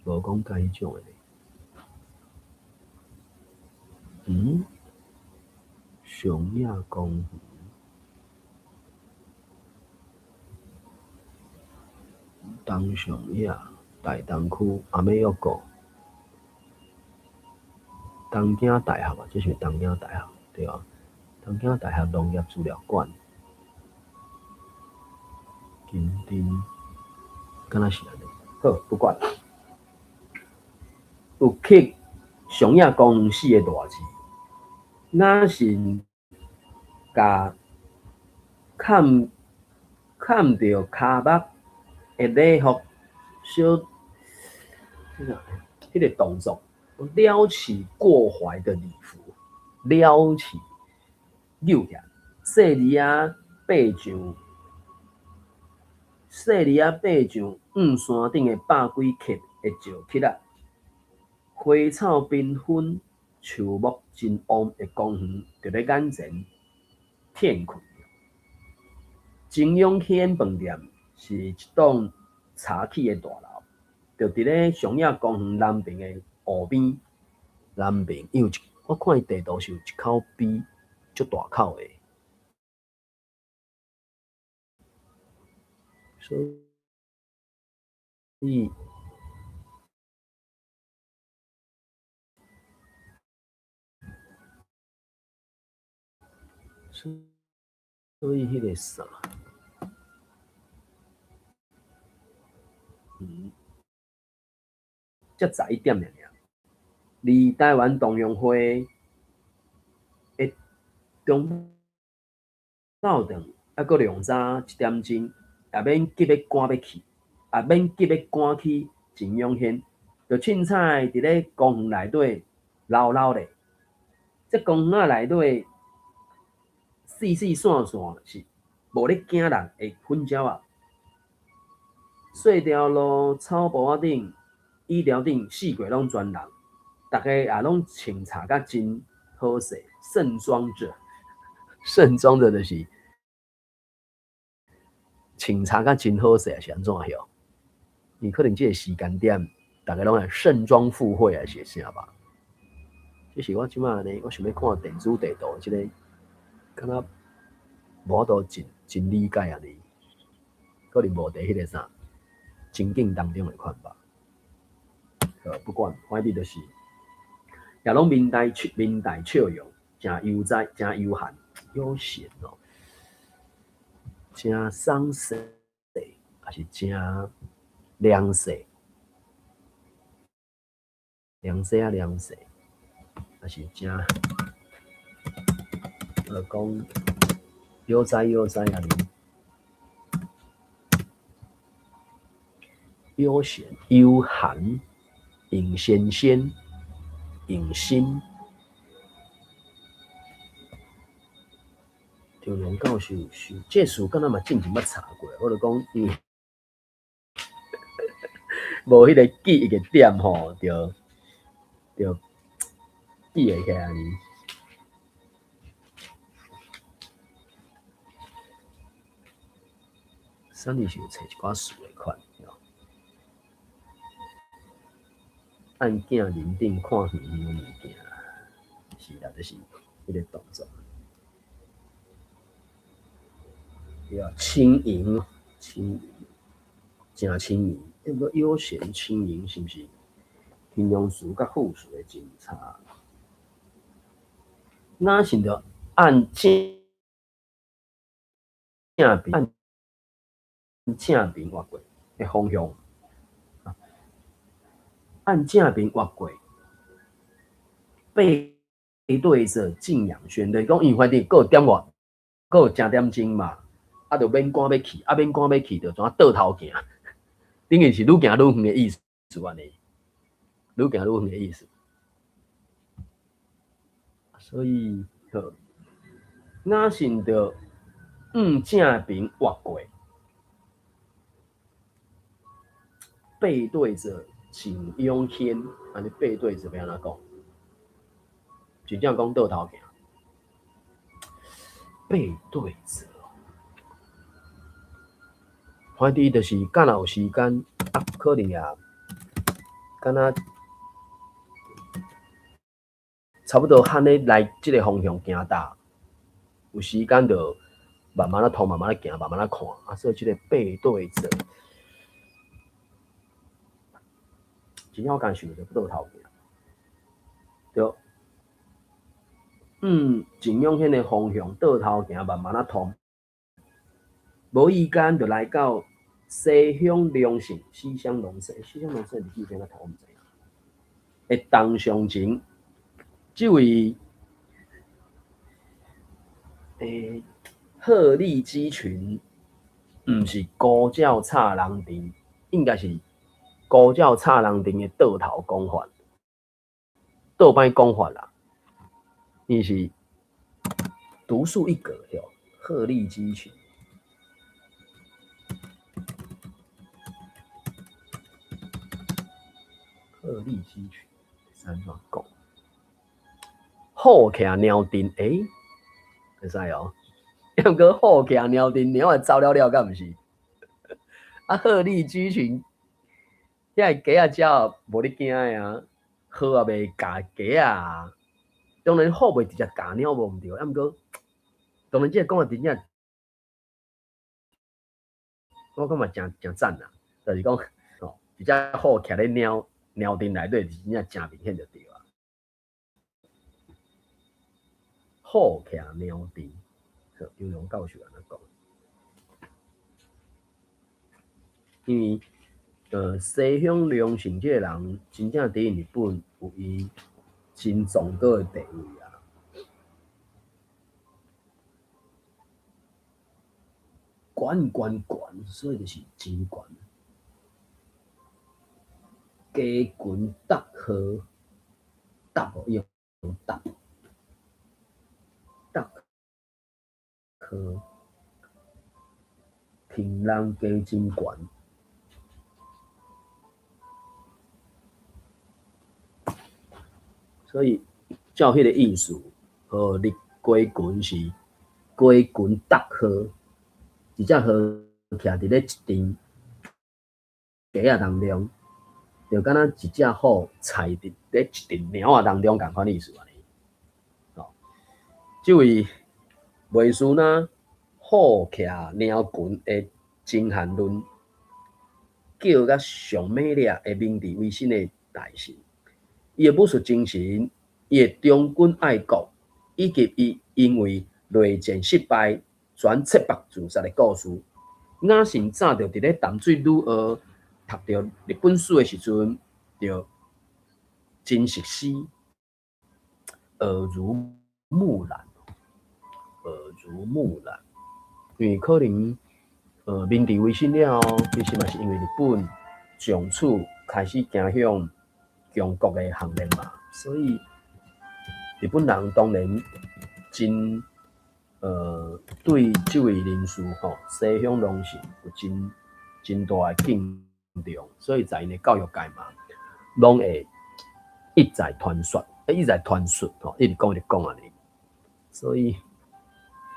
無講佮彼種的咧。上野公園，東上野大東區阿美横谷，東京大學啊，這是東京大學對啊？東京大學農業資料館，金燈，敢若是按呢？好，不管，有刻上野公園四个大字，若是共崁崁著跤目的禮服，小，彼個動作，撩起過懷的禮服，撩起扭起來，細膩仔爬上，細膩仔爬上五山頂的百幾尺的石隙仔，花草繽紛，樹木真旺的公園，佇咧眼前展開。靜養軒飯店是一棟柴起的大樓，就佇咧松野公園南邊的湖邊。南邊伊有一，我看伊地圖是有一口碑，足大口的。所以，所以彼个啥？才11點爾爾，離台灣同鄉會的中晝頓，猶閣略早一點鐘，也免急欲趕欲去，也免急欲趕去靜養軒，就凊彩佇咧公園內底溜溜咧。這公園仔內底四四散散是無咧驚人的粉鳥仔。細條路草埔仔頂、椅條頂，四界攏全人，逐家也攏穿插甲真好勢，盛裝著，盛裝著就是穿插甲真好勢，是按怎曉？伊可能這个時間點，逐家攏會盛裝赴會，還是啥吧？這是我這擺呢，我想欲看電子地圖，這个敢若無法度真真理解按呢，可能無佇彼个啥情景當中的款吧。不管，反正就是，也攏面帶面帶笑容，誠悠哉，誠悠閒，悠閒哦，誠鬆勢，抑是誠涼勢，涼勢啊涼勢，抑是誠，講悠哉悠哉按呢，悠閒悠閒。用先生，用心。張良教授是這事，敢若嘛進前捌查過，我就講，因為無彼个記憶的點吼，就就記會起來按呢。啥物是有揣一寡事的款。按鏡面頂看遠遠的物件，是啦，就是彼个動作。對啊，輕盈，輕盈，誠輕盈，抑閣悠閒輕盈，是毋是？形容詞佮副詞的真差。若是著按正邊，按正邊劃過的方向。按正邊劃過，背對著靜養軒，就是講，因為反正閣有點外，閣有誠點鐘嘛，啊，就免趕欲去，啊，免趕欲去，就怎倒頭行，等於是愈行愈遠的意思按呢，愈行愈遠的意思。所以，好，若是著向正邊劃過，背對著。靜養軒，按呢背對著欲按怎講？真正講倒頭行，背對著。反正就是，敢若有時間，啊，可能也敢若差不多按呢來這个方向行搭，有時間就慢慢仔通，慢慢仔行，慢慢仔看。啊，所以這个背對著。真正我敢想著倒頭行，對，靜養軒的方向倒頭行，慢慢仔通，無意間就來到西鄉隆盛，西鄉隆盛，西鄉隆盛佇邊仔頭我毋知影。的董尚情，這位，鶴立雞群，毋是孤鳥插人陣，應該是。孤鳥插人陣的倒頭講法，倒擺講法啦，伊是獨樹一格，吼，鶴立雞群。鶴立雞群，會使按怎講？虎徛貓陣，欸，會使哦。毋過虎徛貓陣，貓會走了了，敢毋是？啊，鶴立雞群，遐個雞仔鳥無咧驚的啊，鶴也袂咬雞仔。當然虎袂直接咬貓無毋對，啊毋過，當然這個講法真正，我感覺誠誠讚啦，就是講，吼，一隻虎徛咧貓貓陣內底，是真正誠明顯就對啊。虎徛貓陣，張龍教授按呢講。因為，西鄉隆盛這個人，真正佇日本有伊真崇高的地位啊。懸懸懸，所以就是真懸。雞群搭鶴，搭哦，用搭，搭鶴，天人加真懸。所以照彼個意思，鶴立雞群是雞群搭鶴，一隻鶴徛佇咧一陣雞仔當中，就敢若一隻虎踩佇咧一陣貓仔當中仝款意思按呢。吼，這位袂輸若虎徛貓群的真寒論，叫甲上美麗的明治維新的大臣。伊的武術精神，伊的忠君愛國，以及伊因為內戰失敗轉切腹自殺的故事。雅信早就佇咧淡水女學讀著日本史的時陣，就真熟悉，耳濡目染，耳濡目染。因為可能，明治維新了後，其實嘛是因為日本從此開始走向強國的行列嘛，所以日本人當然真對這位人士吼西鄉隆盛有真真大的敬重，所以在𪜶的教育界嘛，攏會一再傳說，一再傳述吼，一直講一直講按呢。所以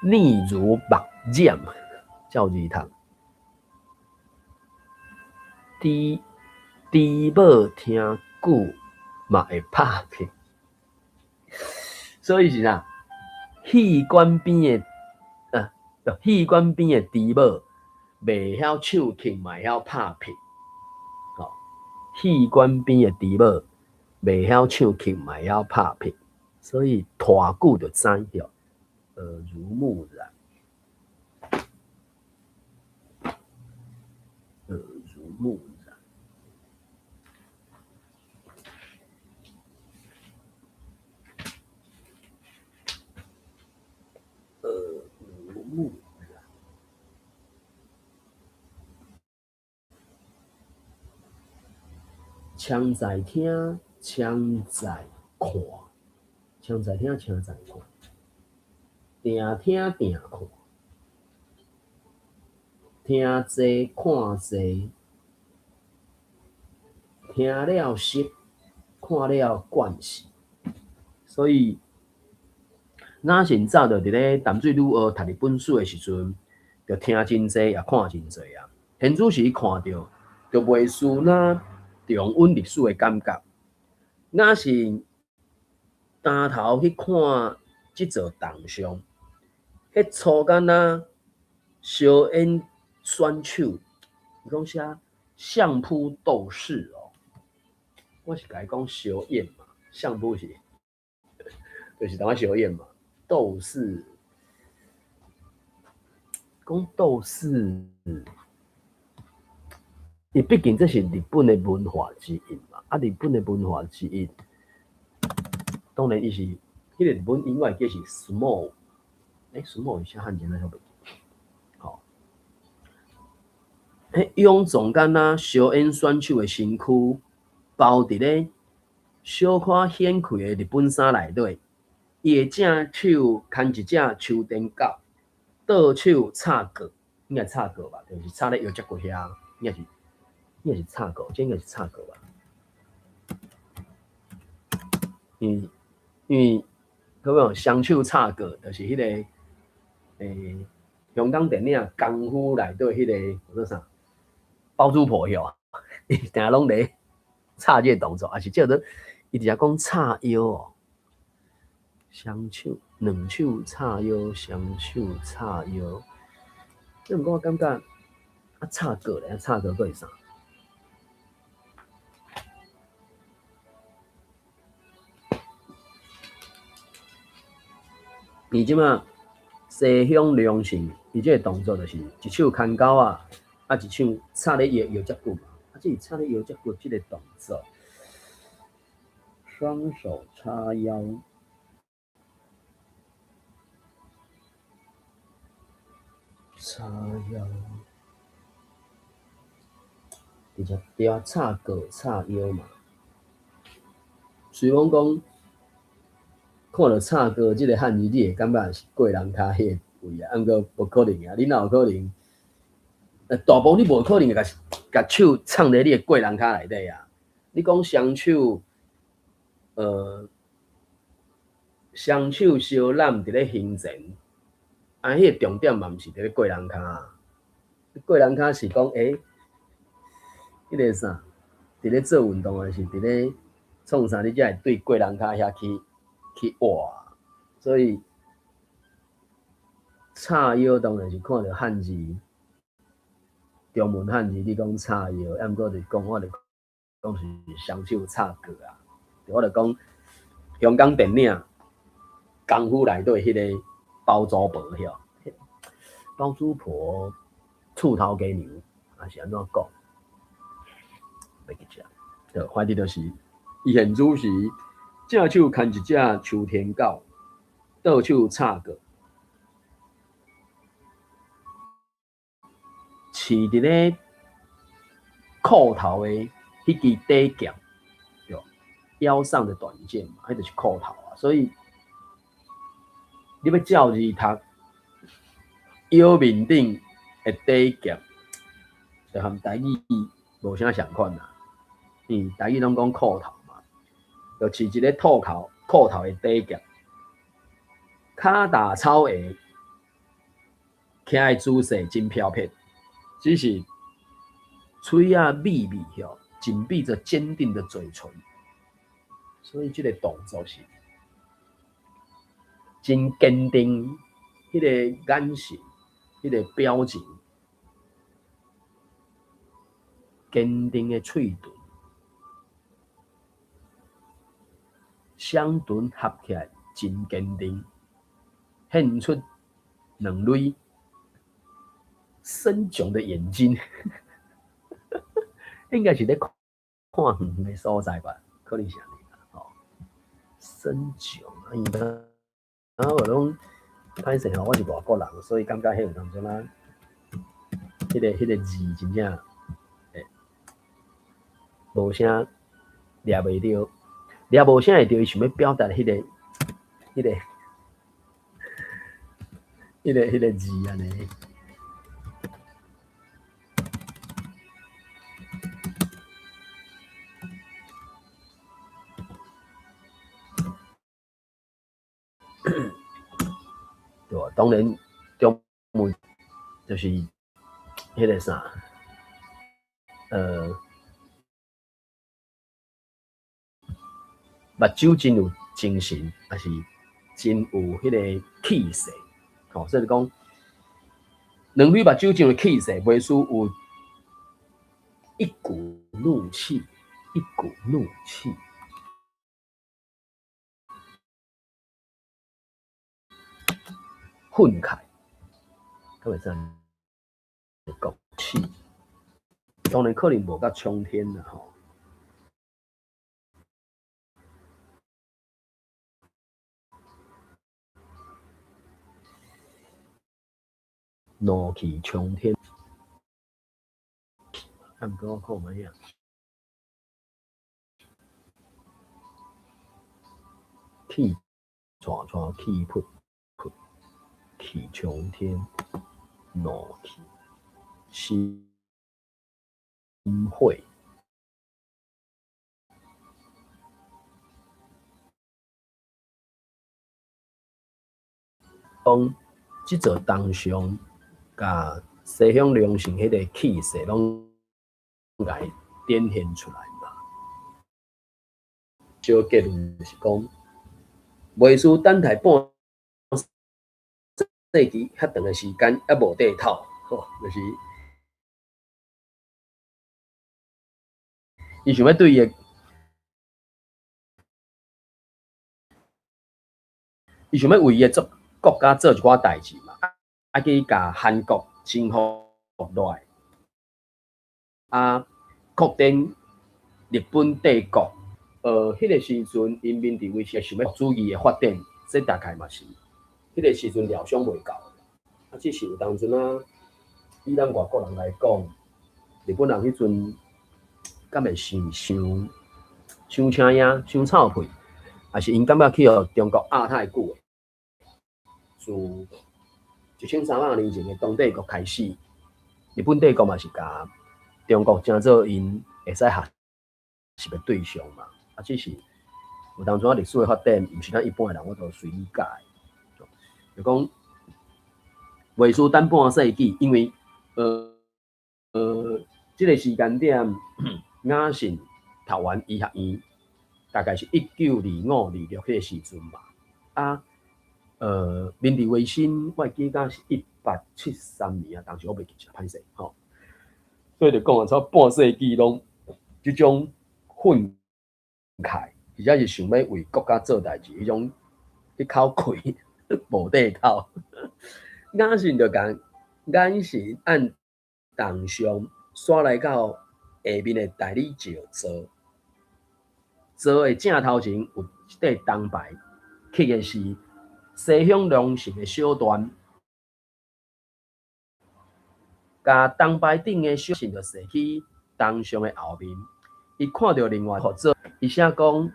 耳濡目染，照字讀，豬豬母聽久嘛會拍屁，所以是啥？戲館邊的啊，戲館邊的豬母袂曉唱曲，嘛會曉拍屁。吼，戲館邊的豬母袂曉唱曲，嘛會曉拍屁，所以拖久就知曉，耳濡目染，耳濡目染。耳濡目染。槍在聽，槍在看，槍在聽，槍在看，定聽定看，聽濟看濟，聽了熟，看了慣勢，所以雅信早就佇咧淡水女學讀日本史的時陣，就聽真濟，也看真濟啊。現此時看著，就袂輸若重溫歷史的感覺。雅信擔頭去看這座銅像，彼粗敢若燒煙選手，伊講啥？相撲鬥士哦，我是共伊講燒煙嘛，相撲是，就是當仔燒煙嘛，鬥士，講鬥士，伊畢竟這是日本的文化之一嘛，啊，日本的文化之一，當然伊是，彼個日本音樂叫是 small，欸，small 是啥漢字咱曉袂記，吼，彼臃腫敢若燒煙選手的身軀，包佇咧小可顯開的日本衫內底，伊的正手牽一隻秋田狗，倒手插胳，應該插胳吧，就是插咧腰脊骨遐，應該是插胳，這應該是插胳吧。因為嗰個雙手插胳，就是彼個香港電影《功夫》內底彼個叫做啥？包租婆曉，伊定攏咧插這個動作，抑是叫做伊直接講插腰哦。雙手兩手插腰，雙手插腰。這毋過我感覺啊，插胳咧，插胳閣是啥？伊這馬西向良性，伊這個動作就是一手牽狗仔，啊一手插咧伊的腰脊骨嘛，啊這是插咧腰脊骨這個動作，雙手叉腰，叉腰，直接對啊，插胳插腰嘛。雖罔講看著插胳這個漢字，你會感覺是過人跤彼個位啊，毋過無可能啊，你哪有可能？大部分你無可能會共共手藏佇你的過人跤內底啊。你講雙手，雙手相攬佇咧胸前，啊，彼個重點嘛毋是佇咧過人跤啊。過人跤是講，彼個啥，佇咧做運動還是佇咧創啥，你才會對過人跤遐去活。所以插腰當然是看著漢字，中文漢字你講插腰，啊，毋過就講我就講是雙手插胳啊。我就講香港電影《功夫》內底彼個包租婆曉，包租婆厝頭家娘，抑是按怎講？袂記得。對，反正就是伊現主時正手牽一隻秋田狗，倒手插胳，飼佇咧褲頭的彼支短劍，對，腰上的短劍嘛，彼就是褲頭啊。所以你欲照字讀，腰面頂的短劍，就和台語無啥仝款啦。台語攏講褲頭嘛，就飼一个兔頭褲頭的短劍，跤踏草鞋，徛的姿勢真飄撇，只是喙仔抿抿吼，緊閉著堅定的嘴唇，所以這個動作是真堅定，彼個眼神，彼個表情，堅定的喙唇，雙唇合起來真堅定，現出兩蕊深炯的眼睛，應該是咧看遠遠的所在吧？可能是按呢啦，吼。深炯啊，伊啊，我攏歹勢吼，我是外國人，所以感覺彼有當陣啊，彼個字真正無啥掠袂著，掠無啥會著伊想欲表達彼個字按呢。對啊，當然中文就是彼個啥，目睭真有精神，抑是真有彼個氣勢，吼，所以講，兩蕊目睭真有氣勢，袂輸有一股怒氣，一股怒氣。憤慨，敢會使講氣，當然可能無甲衝天啦吼。怒氣沖天，啊，毋過我看覓啊。氣喘喘，氣噗噗，氣沖天，怒氣，心火。講這座銅像，共西鄉隆盛彼个氣勢攏共伊展現出來嘛。小結論就是講，袂輸等待半世紀遐長的時間，猶無底透，吼，就是伊想欲對伊的，伊想欲為伊的做國家做一寡代誌嘛，啊去共韓國征服落來，啊擴展日本帝國。彼个時陣，𪜶明治維新想欲主義的發展，這大概嘛是彼个時陣料想袂到的。啊，只是有當陣啊，以咱外國人來講，日本人彼陣敢會是傷傷請影、傷臭屁，抑是𪜶感覺去予中國壓太久的？自1300年前的東帝國開始，日本帝國嘛是共中國成做𪜶會使學習的對象嘛。啊，只是有當陣仔歷史的發展，毋是咱一般的人有法度隨意改。就講袂輸等半世紀，因為這个時間點，雅信讀完醫學院，大概是1925、26彼个時陣嘛。啊，明治維新，我會記得是1873年啊，當時我袂記得，歹勢吼。所以就講啊，差不多半世紀攏這種憤慨，而且是想欲為國家做代誌，彼種彼口氣無底透。雅信就共眼神按銅像徙來到下面的大理石座，座的正頭前有一塊銅牌，刻的是西鄉隆盛的小傳，共銅牌頂的小信就踅去銅像的後面，伊看著另外予做，伊寫講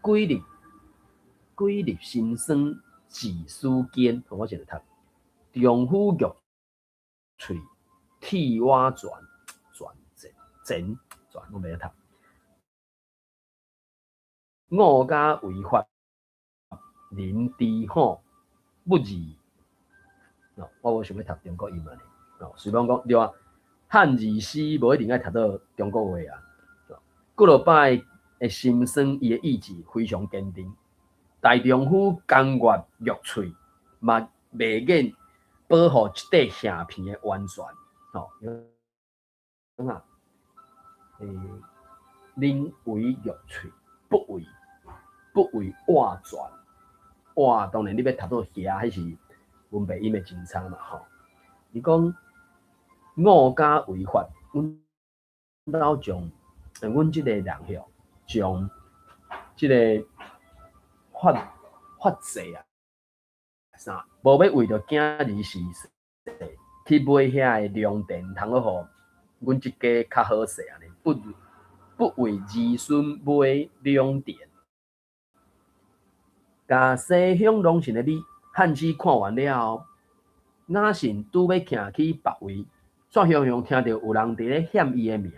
幾日幾日辛酸志死堅，我先來讀，丈夫玉喙替我傳傳前前傳，我袂曉讀。五家違法，人知吼不義。我無想欲讀中國英文的，隨便講對啊。漢字詩無一定愛讀到中國話啊。幾落擺的心酸，伊的意志非常堅定。大丈夫甘願玉喙，嘛袂免保護這塊兄片的安全。吼，啊，寧為玉喙，不為瓦全。瓦當然你欲讀做遐，彼是文白音的真差嘛吼。伊講五家違法，阮老將，阮這个人吼，將這个法制啊，啥，無欲為著囝兒時勢去買遐个良田，通好予阮這家較好勢按呢，不為兒孫買良田。共西鄉隆盛的你漢詩看完了後，雅信拄欲行去別位，煞雄雄聽著有人佇咧喊伊的名。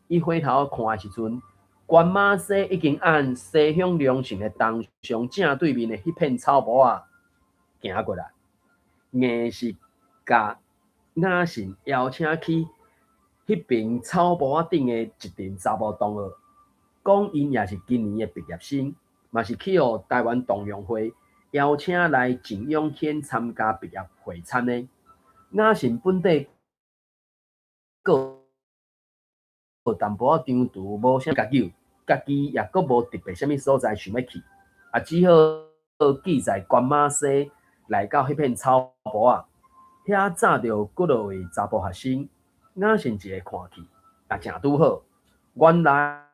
伊回頭看的時陣，關馬西已經按西鄉隆盛的銅像正對面的彼片草埔仔行過來，硬是共雅信邀請去彼爿草埔仔頂的一陣查某同學，講𪜶也是今年的畢業生，嘛是去予臺灣同鄉會邀請來靜養軒參加畢業會餐的。雅信本底閣有淡薄仔張櫥，無啥共酒，家己也閣無特別啥物所在想欲去，啊，只好記在關馬西來到彼片草埔仔，遐站著幾落位查埔學生，雅信一个看去，也誠拄好。原來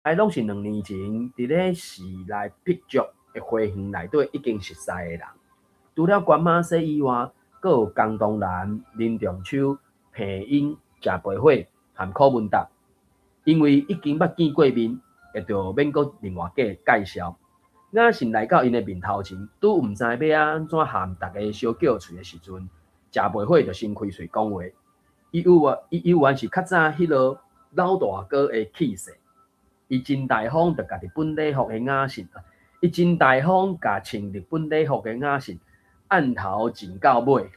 攏是2年前佇咧市內碧石的花園內底已經熟似的人。除了關馬西以外，閣有江東南、林仲秋、彭英、鄭培火和柯文達。因為已經捌見過面，會著免閣另外加介紹。雅信來到𪜶的面頭前，拄毋知欲按怎和逐家相叫喙的時陣，食袂火就先開喙講話。伊猶原伊猶原是較早彼落老大哥的氣勢，伊真大方，就共日本禮服的雅信，伊真大方，共穿日本禮服的雅信按頭前到尾，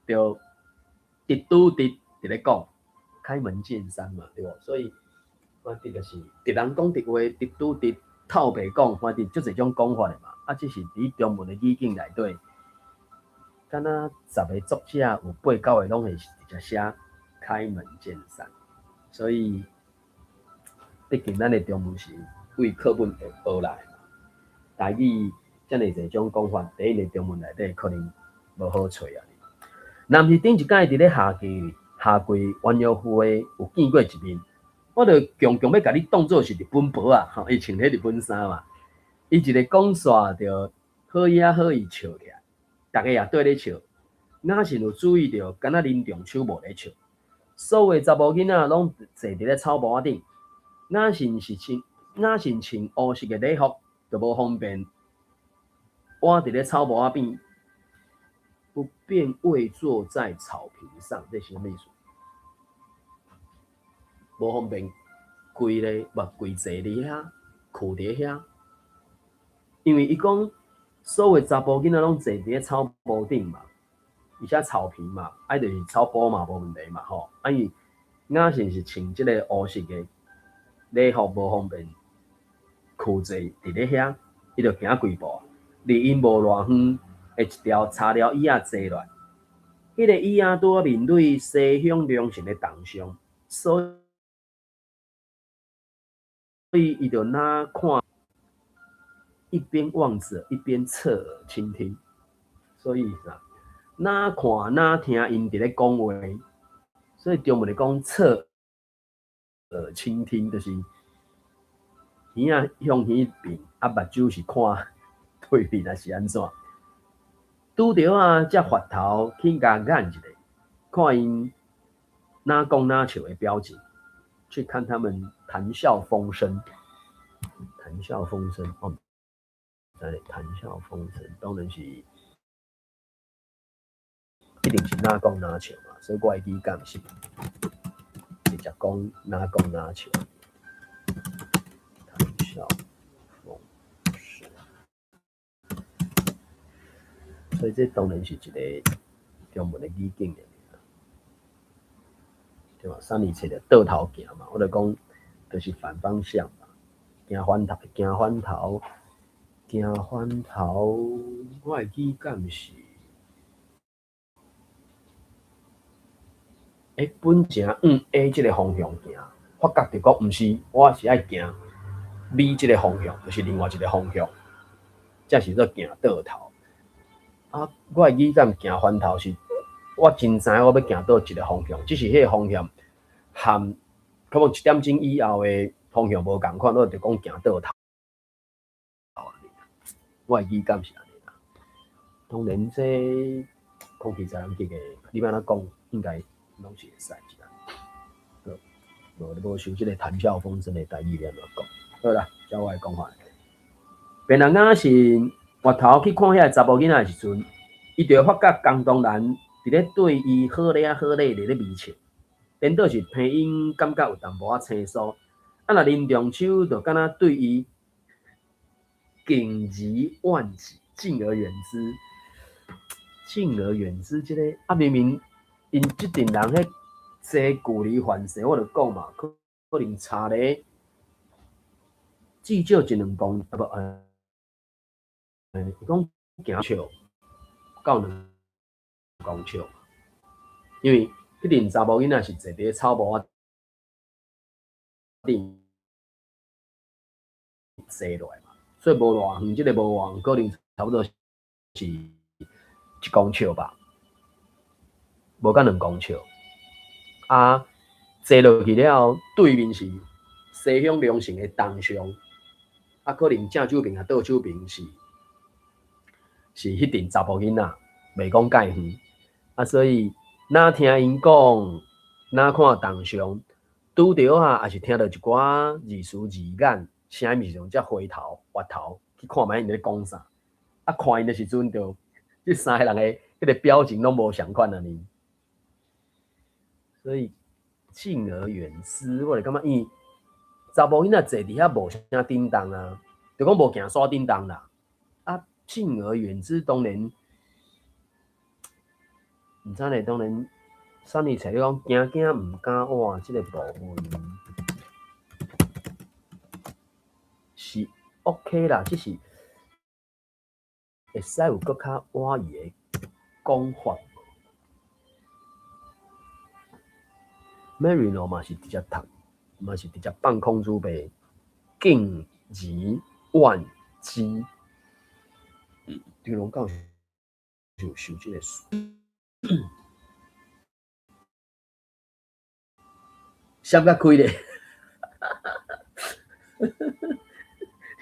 就直拄直佇咧講，開門見山嘛，對無？所以反正就是直人講直話，直拄直透白講，反正足濟種講法的嘛。啊，只是佇中文的語境內底，敢若十个作者有八九个攏會直接寫開門見山，所以畢竟咱的中文是為課本學來的嘛。台語遮爾濟種講法，佇𪜶的中文內底可能無好揣啊。若毋是頂一擺佇咧夏季夏季鸳鸯湖的有見過一面，我就強強欲共你當做是日本婆仔，吼，伊穿彼日本衫嘛，伊一个講煞就好伊仔好伊笑起來，逐家也綴咧笑。雅信有注意著，敢若林中秋無咧笑。所有查某囡仔攏坐佇咧草埔仔頂，雅信是穿雅信穿烏色的禮服，就無方便倚佇咧草埔仔邊，不便位坐在草坪上，這是啥物意思？無方便跪咧，無跪坐佇遐，囥佇遐，因為伊講所有查埔囡仔攏坐佇咧草埔頂嘛，而且草坪嘛，啊就是草埔嘛，無問題嘛，吼。啊，伊雅信是穿這個烏色的禮服，無方便囥坐佇咧遐，伊就行幾步，離𪜶無偌遠的一條柴寮椅仔坐落來，彼個椅仔拄仔面對西向良辰的銅像，所以伊就若看，一邊望著一邊側耳傾聽，所以啥，若看若聽𪜶佇咧講話，所以中文咧講側耳傾聽，就是耳仔向彼邊，啊目睭是看對面，抑是按怎？拄著啊，才回頭去共眼一下，看𪜶若講若笑的表情，去看他們談笑風生，談笑風生哦，在談笑風生，當然是一定是若講若笑嘛，所以我會記敢是直接講若講若笑，談笑風生，所以這當然是一個中文的語境的，對吧？三年前就倒頭行嘛，我就講就是反方向嘛，行反頭，行反頭，行反頭，我會記敢是，欸，本程往 A 這個方向行，發覺著講毋是，我是愛行 B 這個方向，就是另外一個方向，才是做行倒頭。啊，我會記敢行反頭是，我真知影我欲行佗一個方向，只是彼個方向和可能一點鐘以後的方向無仝款，我就講行倒頭。我會記敢是按呢啦。當然，這空氣載人機的，你欲按怎講，應該攏是會使啦。好，無你無想這個談笑風生的台語欲按怎講？好啦，照我的講法。別人雅信回頭去看遐个查某囡仔的時陣，伊就會發覺江東蘭佇咧對伊好咧啊好咧佇咧微笑，顛倒是皮影感覺有淡薄仔生疏。啊，若林中秋就敢若對伊敬而遠之，敬而遠之，敬而遠之。這個啊，明明𪜶這陣人彼坐距離反勢，我就講嘛，可可能差咧至少一兩公啊無，伊講行笑到2公尺，因為彼陣查某囡仔是坐佇咧草埔仔頂坐落來嘛，所以無偌遠，這個無偌遠，可能差不多是1公尺吧，無到兩公尺。啊，坐落去了後，對面是西鄉隆盛的銅像，啊，可能正手邊啊倒手邊是彼陣查埔囡仔，袂講介遠。啊，所以若聽𪜶講，若看銅像，拄著啊，也是聽著一寡字詞字眼。聲音時陣，才回頭回頭去看覓𪜶咧講啥。啊，看𪜶的時陣，就這三個人的彼個表情攏無仝款按呢。所以敬而遠之，我就感覺伊查某囡仔坐佇遐無啥叮當啊，就講無行山叮當啦。啊，敬而遠之，當然，毋知咧，當然，啥物冊你講驚驚毋敢倚這個部分是 OK 啦，只是會使有閣較倚意的講法。Marino 嘛是直接讀，嘛是直接放空準備，敬而遠之。張龍教授受這個事，閃較開咧。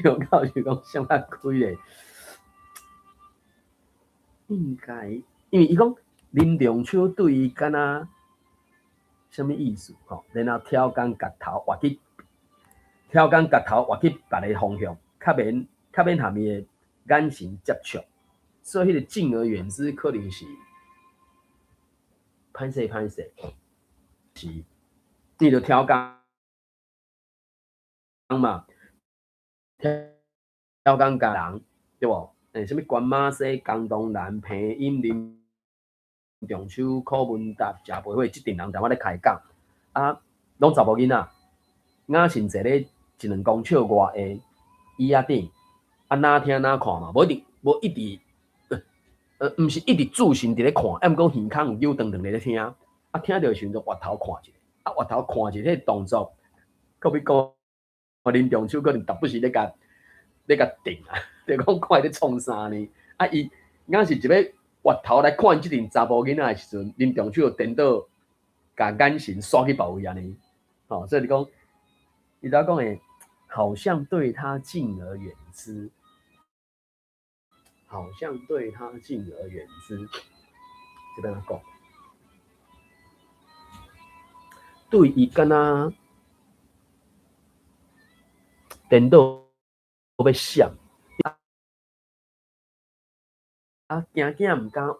張龍教授講閃較開咧，應該，因為伊講林仲秋對伊敢若啥物意思？吼，然後挑工共頭劃去，挑工共頭劃去別个方向，較免含伊的眼神接觸，所以彼個敬而遠之可能是歹勢歹勢，是，你著挑工嘛，挑工共人，對無？欸，啥物關馬西、江東南、彭英林仲秋、柯文達、謝培慧，這陣人踮仔咧開講，啊，攏查某囡仔，雅信坐咧一兩公尺外的椅仔頂，啊，若聽若看嘛，無一定，無一直，毋是一直注神佇咧看，啊，毋過耳孔有扭長長咧聽，啊，聽著的時陣就回頭看一下，啊，回頭看一下彼個動作，閣欲講林仲秋可能逐不時咧共咧共定啊，就講看伊咧創啥呢？啊，伊雅信一欲回頭來看這陣查埔囡仔的時陣，林仲秋就顛倒，共眼神煞去別位按呢，吼，所以你講，伊頭講的，好像對他敬而遠之，好像對他敬而遠之，這欲按怎講？對伊敢若顛倒欲閃。啊，驚驚毋敢倚，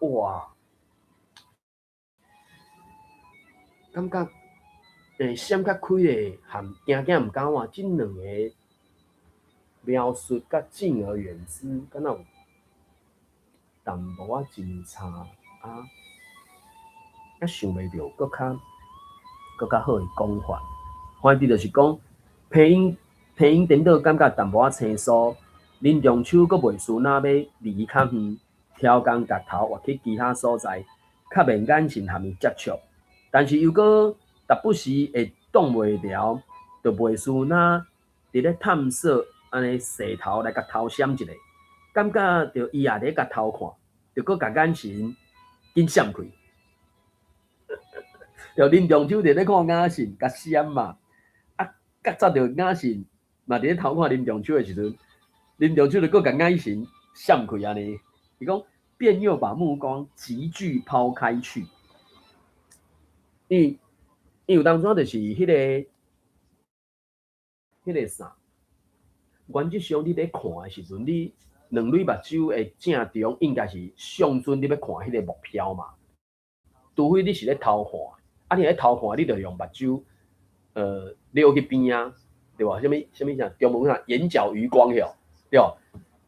感覺閃較開的含驚驚毋敢倚，這兩个描述佮敬而遠之，敢若有淡薄仔真差啊，啊想袂著閣較好的講法。反正就是講，皮影皮影顛倒感覺淡薄仔生疏，林仲秋閣袂輸，若欲離伊較遠。挑工共頭劃去其他所在，較免眼神含伊接觸，但是又閣逐不時會擋袂牢，就袂輸若佇咧探索按呢勢頭來共偷閃一下，感覺著伊也佇咧共偷看，就閣共眼神緊閃開。就林仲秋佇咧看雅信，共閃嘛，啊，覺察著雅信嘛佇咧偷看林仲秋的時陣，林仲秋就閣共眼神閃開按呢。伊講，便又把目光急劇拋開去，因因有當陣就是彼個啥，原則上你咧看的時陣，你兩蕊目睭的正中應該是上準你欲看彼個目標嘛，除非你是咧偷看，啊，你若咧偷看，你就用目睭，溜去邊仔，對無？啥物啥物啥？中文啥？眼角餘光吼，對無？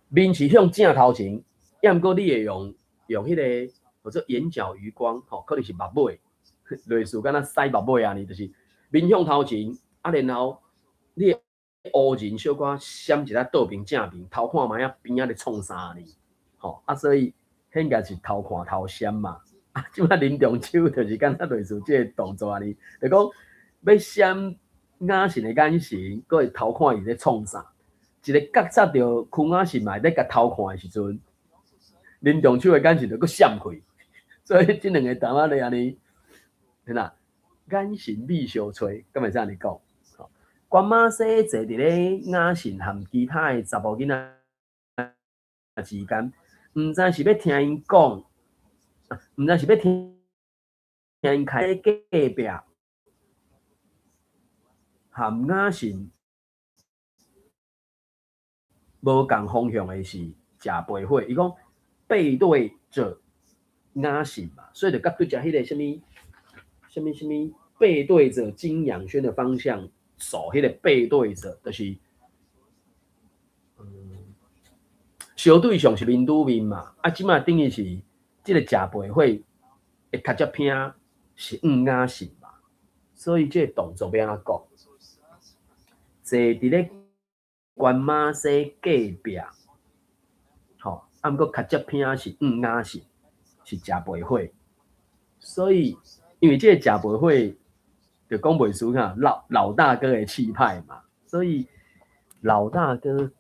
面是向正頭前。抑毋過你會用彼個叫做眼角餘光，吼，可能是目尾，類似敢若屎目尾按呢，就是面向頭前，啊，然後你的烏人小可閃一下倒爿正面，偷看覓仔邊仔咧創啥按呢，吼，啊，所以彼應該是偷看偷閃嘛。啊，這擺林仲秋就是敢若類似這個動作按呢，就講欲閃雅信的眼神，閣會偷看伊咧創啥，一个覺察著邱雅信嘛咧共偷看的時陣。林仲秋的眼神就閣閃開，所以這兩个淡仔咧按呢，嘿啦，眼神美相揣，敢會使按呢講？關馬西坐佇咧雅信和其他的查埔囡仔之間，毋知是欲聽𪜶講，毋知是欲聽聽𪜶開隔壁含雅信。無仝方向的是食背火，伊講背對著雅信嘛，所以就佮對只彼个啥物啥物啥物背對著金養軒的方向走，彼個背對著就是，相對象是面對面嘛，啊，這擺等於是這个食背火的跤跡坪是向雅信嘛，所以這个動作欲按怎講？坐佇咧關馬西隔壁，吼，啊，毋過跤跡坪是向雅信，是食背火，所以因為這个食背火就講袂輸哈，老大哥的氣派嘛，所以老大哥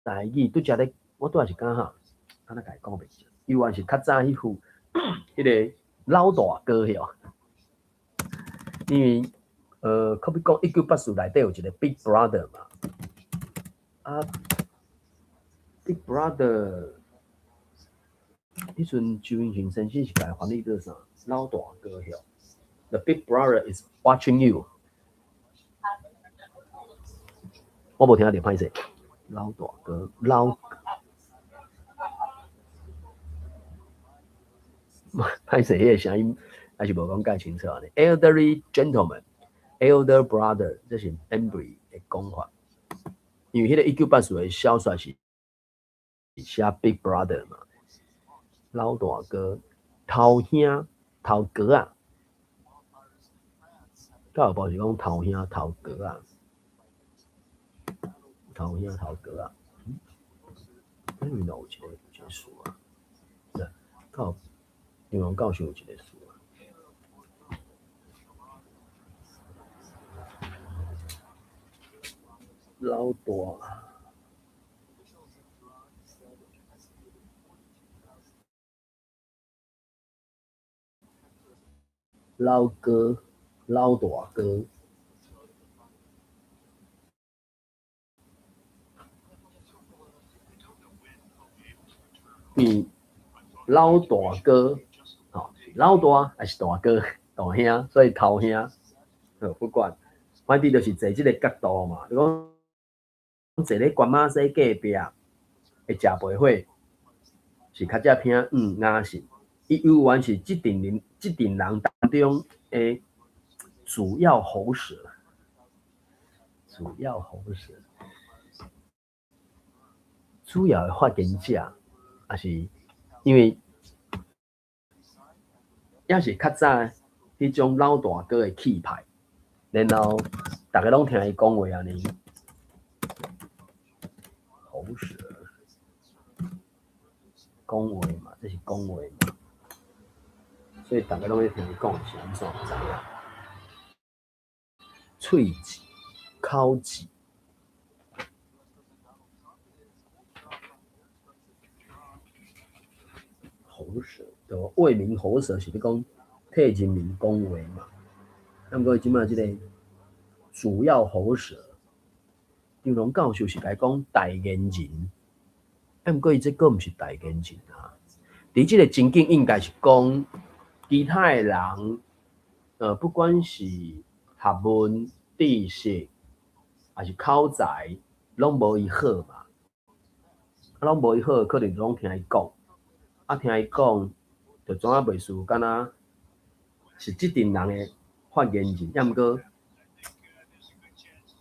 台語拄則咧，我拄仔是講哈，按怎共伊講袂清？伊原是較早彼副彼个老大哥哟，因為可比講1984內底有一个 Big Brother 嘛，啊，Big Brother，彼陣周英賢先生是共伊翻譯做啥？老大哥哟，The Big Brother is watching you。我無聽著，歹勢。老大哥，老，歹勢，彼个聲音還是無講介清楚呢。Elderly gentleman。Elder brother，這是 Embry 的講法，因為彼个1984的小說是寫 Big Brother 嘛，老大哥、頭兄、頭哥仔，較有無是講頭兄、頭哥仔，頭兄、頭哥仔，嗯，邊有一個詞啊？較有張教授有一個詞。老大，老哥，老大哥，嗯，老大哥，吼，老大還是大哥，大兄，所以頭兄，好，不管，反正就是坐這个角度嘛，你講。坐咧關馬西隔壁的食背火，是跤跡坪向雅信，伊猶原是這陣人當中的主要喉舌，主要喉舌，主要的發言者，也是因為也是較早彼種老大哥的氣派，然後逐家攏聽伊講話按呢。喉舌，講話嘛，這是講話嘛，所以逐家攏咧聽伊講是按怎，毋知影。喙舌、口舌，喉舌，對無？為民喉舌是咧講替人民講話嘛。啊，毋過這擺這个主要喉舌。張龍教授是共伊講代言人，啊，毋過伊這閣毋是代言人啊。佇這个情景應該是講其他的人，不管是學問、知識，抑是口才，攏無伊好嘛。啊，攏無伊好，可能攏聽伊講，啊，聽伊講，就怎仔袂輸，敢若是這陣人的發言人，抑毋過。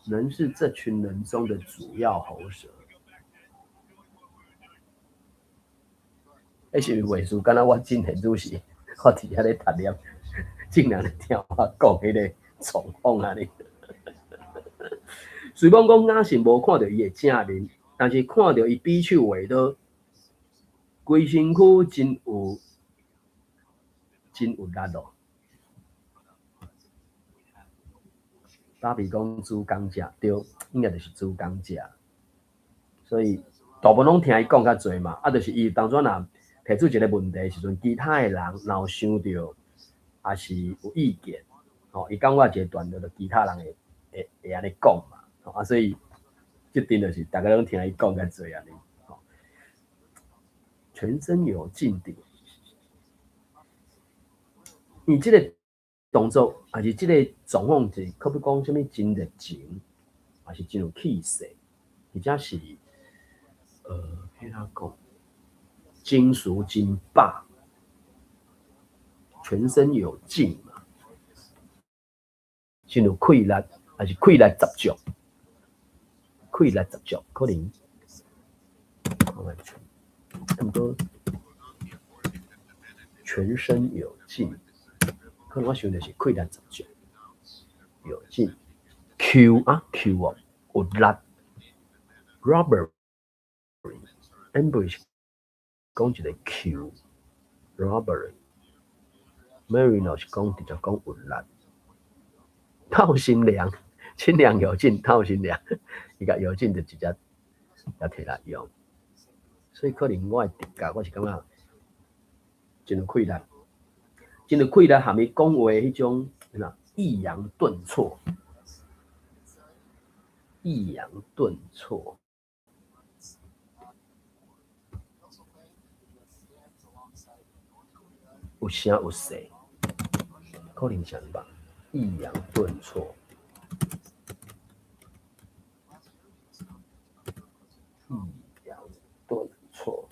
能是這群人中的主要喉舌，彼是袂輸，敢若我進前主是，我佇遐咧讀念，竟然咧聽我講彼个狀況按呢。雖罔講雅信無看著伊的正面，但是看著伊比手畫刀，規身軀真有力哦。打比講主講者，對，應該就是主講者。所以大部分攏聽伊講較濟嘛，啊，就是伊當陣若提出一个問題的時陣，其他的人若有想著，抑是有意見，吼，伊感覺一个段落，就其他人會按呢講嘛，吼，啊，所以這陣就是逐家攏聽伊講較濟按呢，吼。全身有勁的，伊這个動作，抑是這个狀況是，可比講啥物真熱情，抑是真有氣勢，彼而且是，彼怎講？精熟真飽，全身有勁嘛，真有氣力，還是氣力十足？氣力十足，可能看覓，毋過全身有勁，可能我想著是氣力十足，有勁。Q 啊 Q 哦，有力，robbery，ambush 講一個 Q，robbery，Marino 是講直接講有力，透心涼，清涼有勁，透心涼，伊共有勁就直接也提來用，所以可能我的直覺，我是感覺真有氣力，真有氣力，含伊講話彼種哪抑揚頓挫。抑揚頓挫，有聲有勢，可能是按呢吧。抑揚頓挫，抑揚頓挫，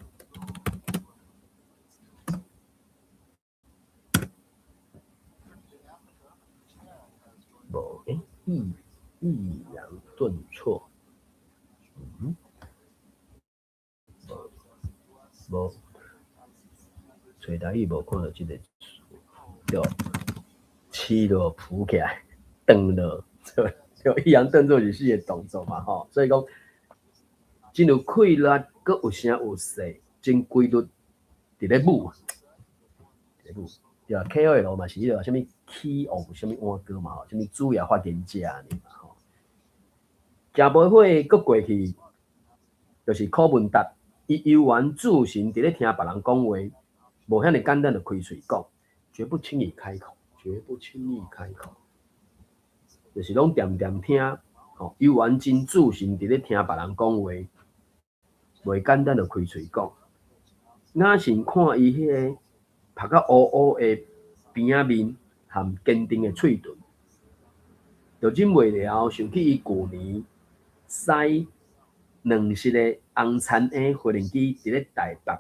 無欸，抑揚頓挫，嗯，無無，揣台語無看著這個詞，對，起落浮起來，頓落，對，抑揚頓挫是四個動作嘛吼，所以講真有氣力，閣有聲有勢，真規律，佇咧舞，佇咧舞，對啊，KOL 嘛是彼個啥物起舞，啥物碗糕嘛吼，啥物主要發言者按呢嘛吼。食無火，閣過去，就是柯文達，伊猶原注神佇咧聽別人講話，無遐爾簡單就開喙講，絕不輕易開口，絕不輕易開口，就是攏恬恬聽，吼，猶原真注神佇咧聽別人講話，袂簡單就開喙講。雅信看伊彼个曝甲烏烏的邊仔面含堅定的喙唇，就忍袂牢想起伊舊年駛兩翼的紅田鶯飛行機佇咧台北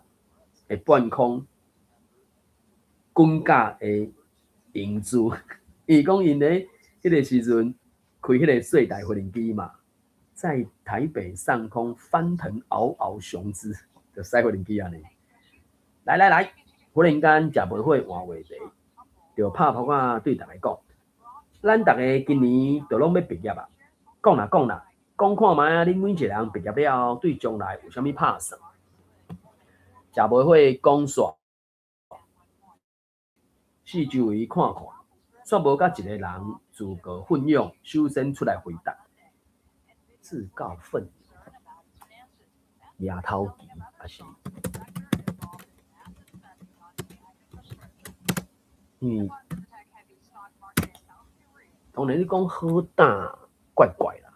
的半空滾架的英姿。伊講𪜶咧彼个時陣開彼個細台飛行機嘛，在台北上空翻騰嗷嗷雄姿，就駛飛行機按呢。來來來，忽然間食無火換話題，就拍噗仔對逐家講：咱逐家今年都攏欲畢業啊！講啦講啦，講看覓仔，恁每一個人畢業了後，對將來有啥物拍算？食無火講煞，四周圍看看，煞無佮一个人自告奮勇，首先出來回答，自告奮勇，舉頭旗抑是？因為當然你講好膽怪怪啦，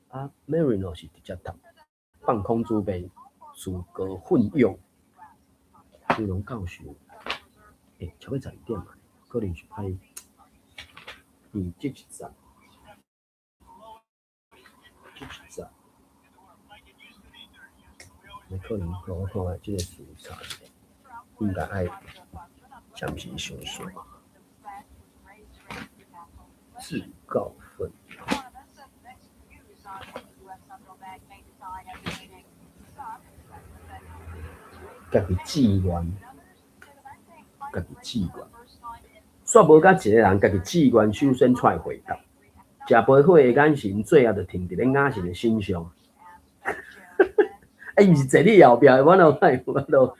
啊，Marino 是直接讀放空準備，自告奮勇，朱龍教授，欸，超過12點嘛，可能是歹，嗯，這一集，這一集，那可能我看覓這個詞查一下，應該愛暫時想想。自告奮勇，家己志願，家己志願，煞無佮一個人家己志願首先出來回答。食無火的眼神最後就停佇咧雅信的身上。欸，伊毋是坐你後壁，我哪有我都，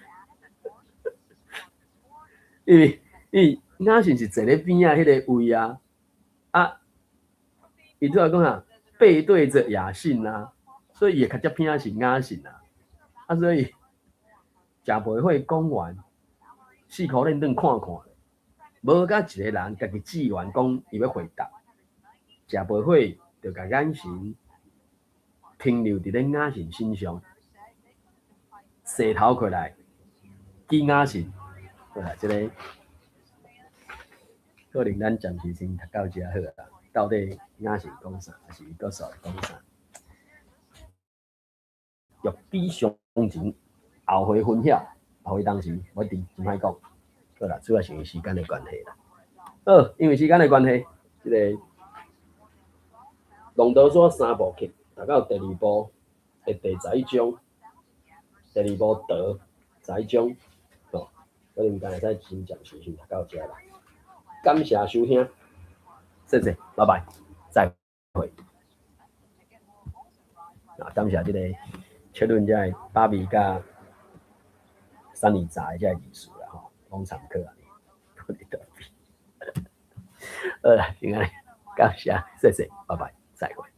因為因為雅信是坐咧邊仔彼个位啊。啊，伊拄仔講啥？背對著雅信啊，所以伊會較接偏是雅信啊。啊，所以食袂火講完，四箍認轉看看，無佮一個人家己志願講伊欲回答，食袂火就共眼神停留佇咧雅信身上，勢頭過來，記雅信，好啦，這个。可能咱暫時先讀到遮好啊，到底雅信講啥，抑是伊閣煞講啥？欲比詳情，後回分曉，後回當時無一定真歹講。好啦，主要是因為時間的關係啦。好，因為時間的關係，這個浪淘沙三部曲，讀到第二部的第11章，第二部第十一章，吼，可能今會使先暫時先讀到遮啦。感謝收聽，謝謝，拜拜，再會。啊，感謝這個切論這个芭比佮三二雜的這个意思啦，吼，攏參考啊，你特別。好啦，先按呢，感謝，謝謝，拜拜，再會。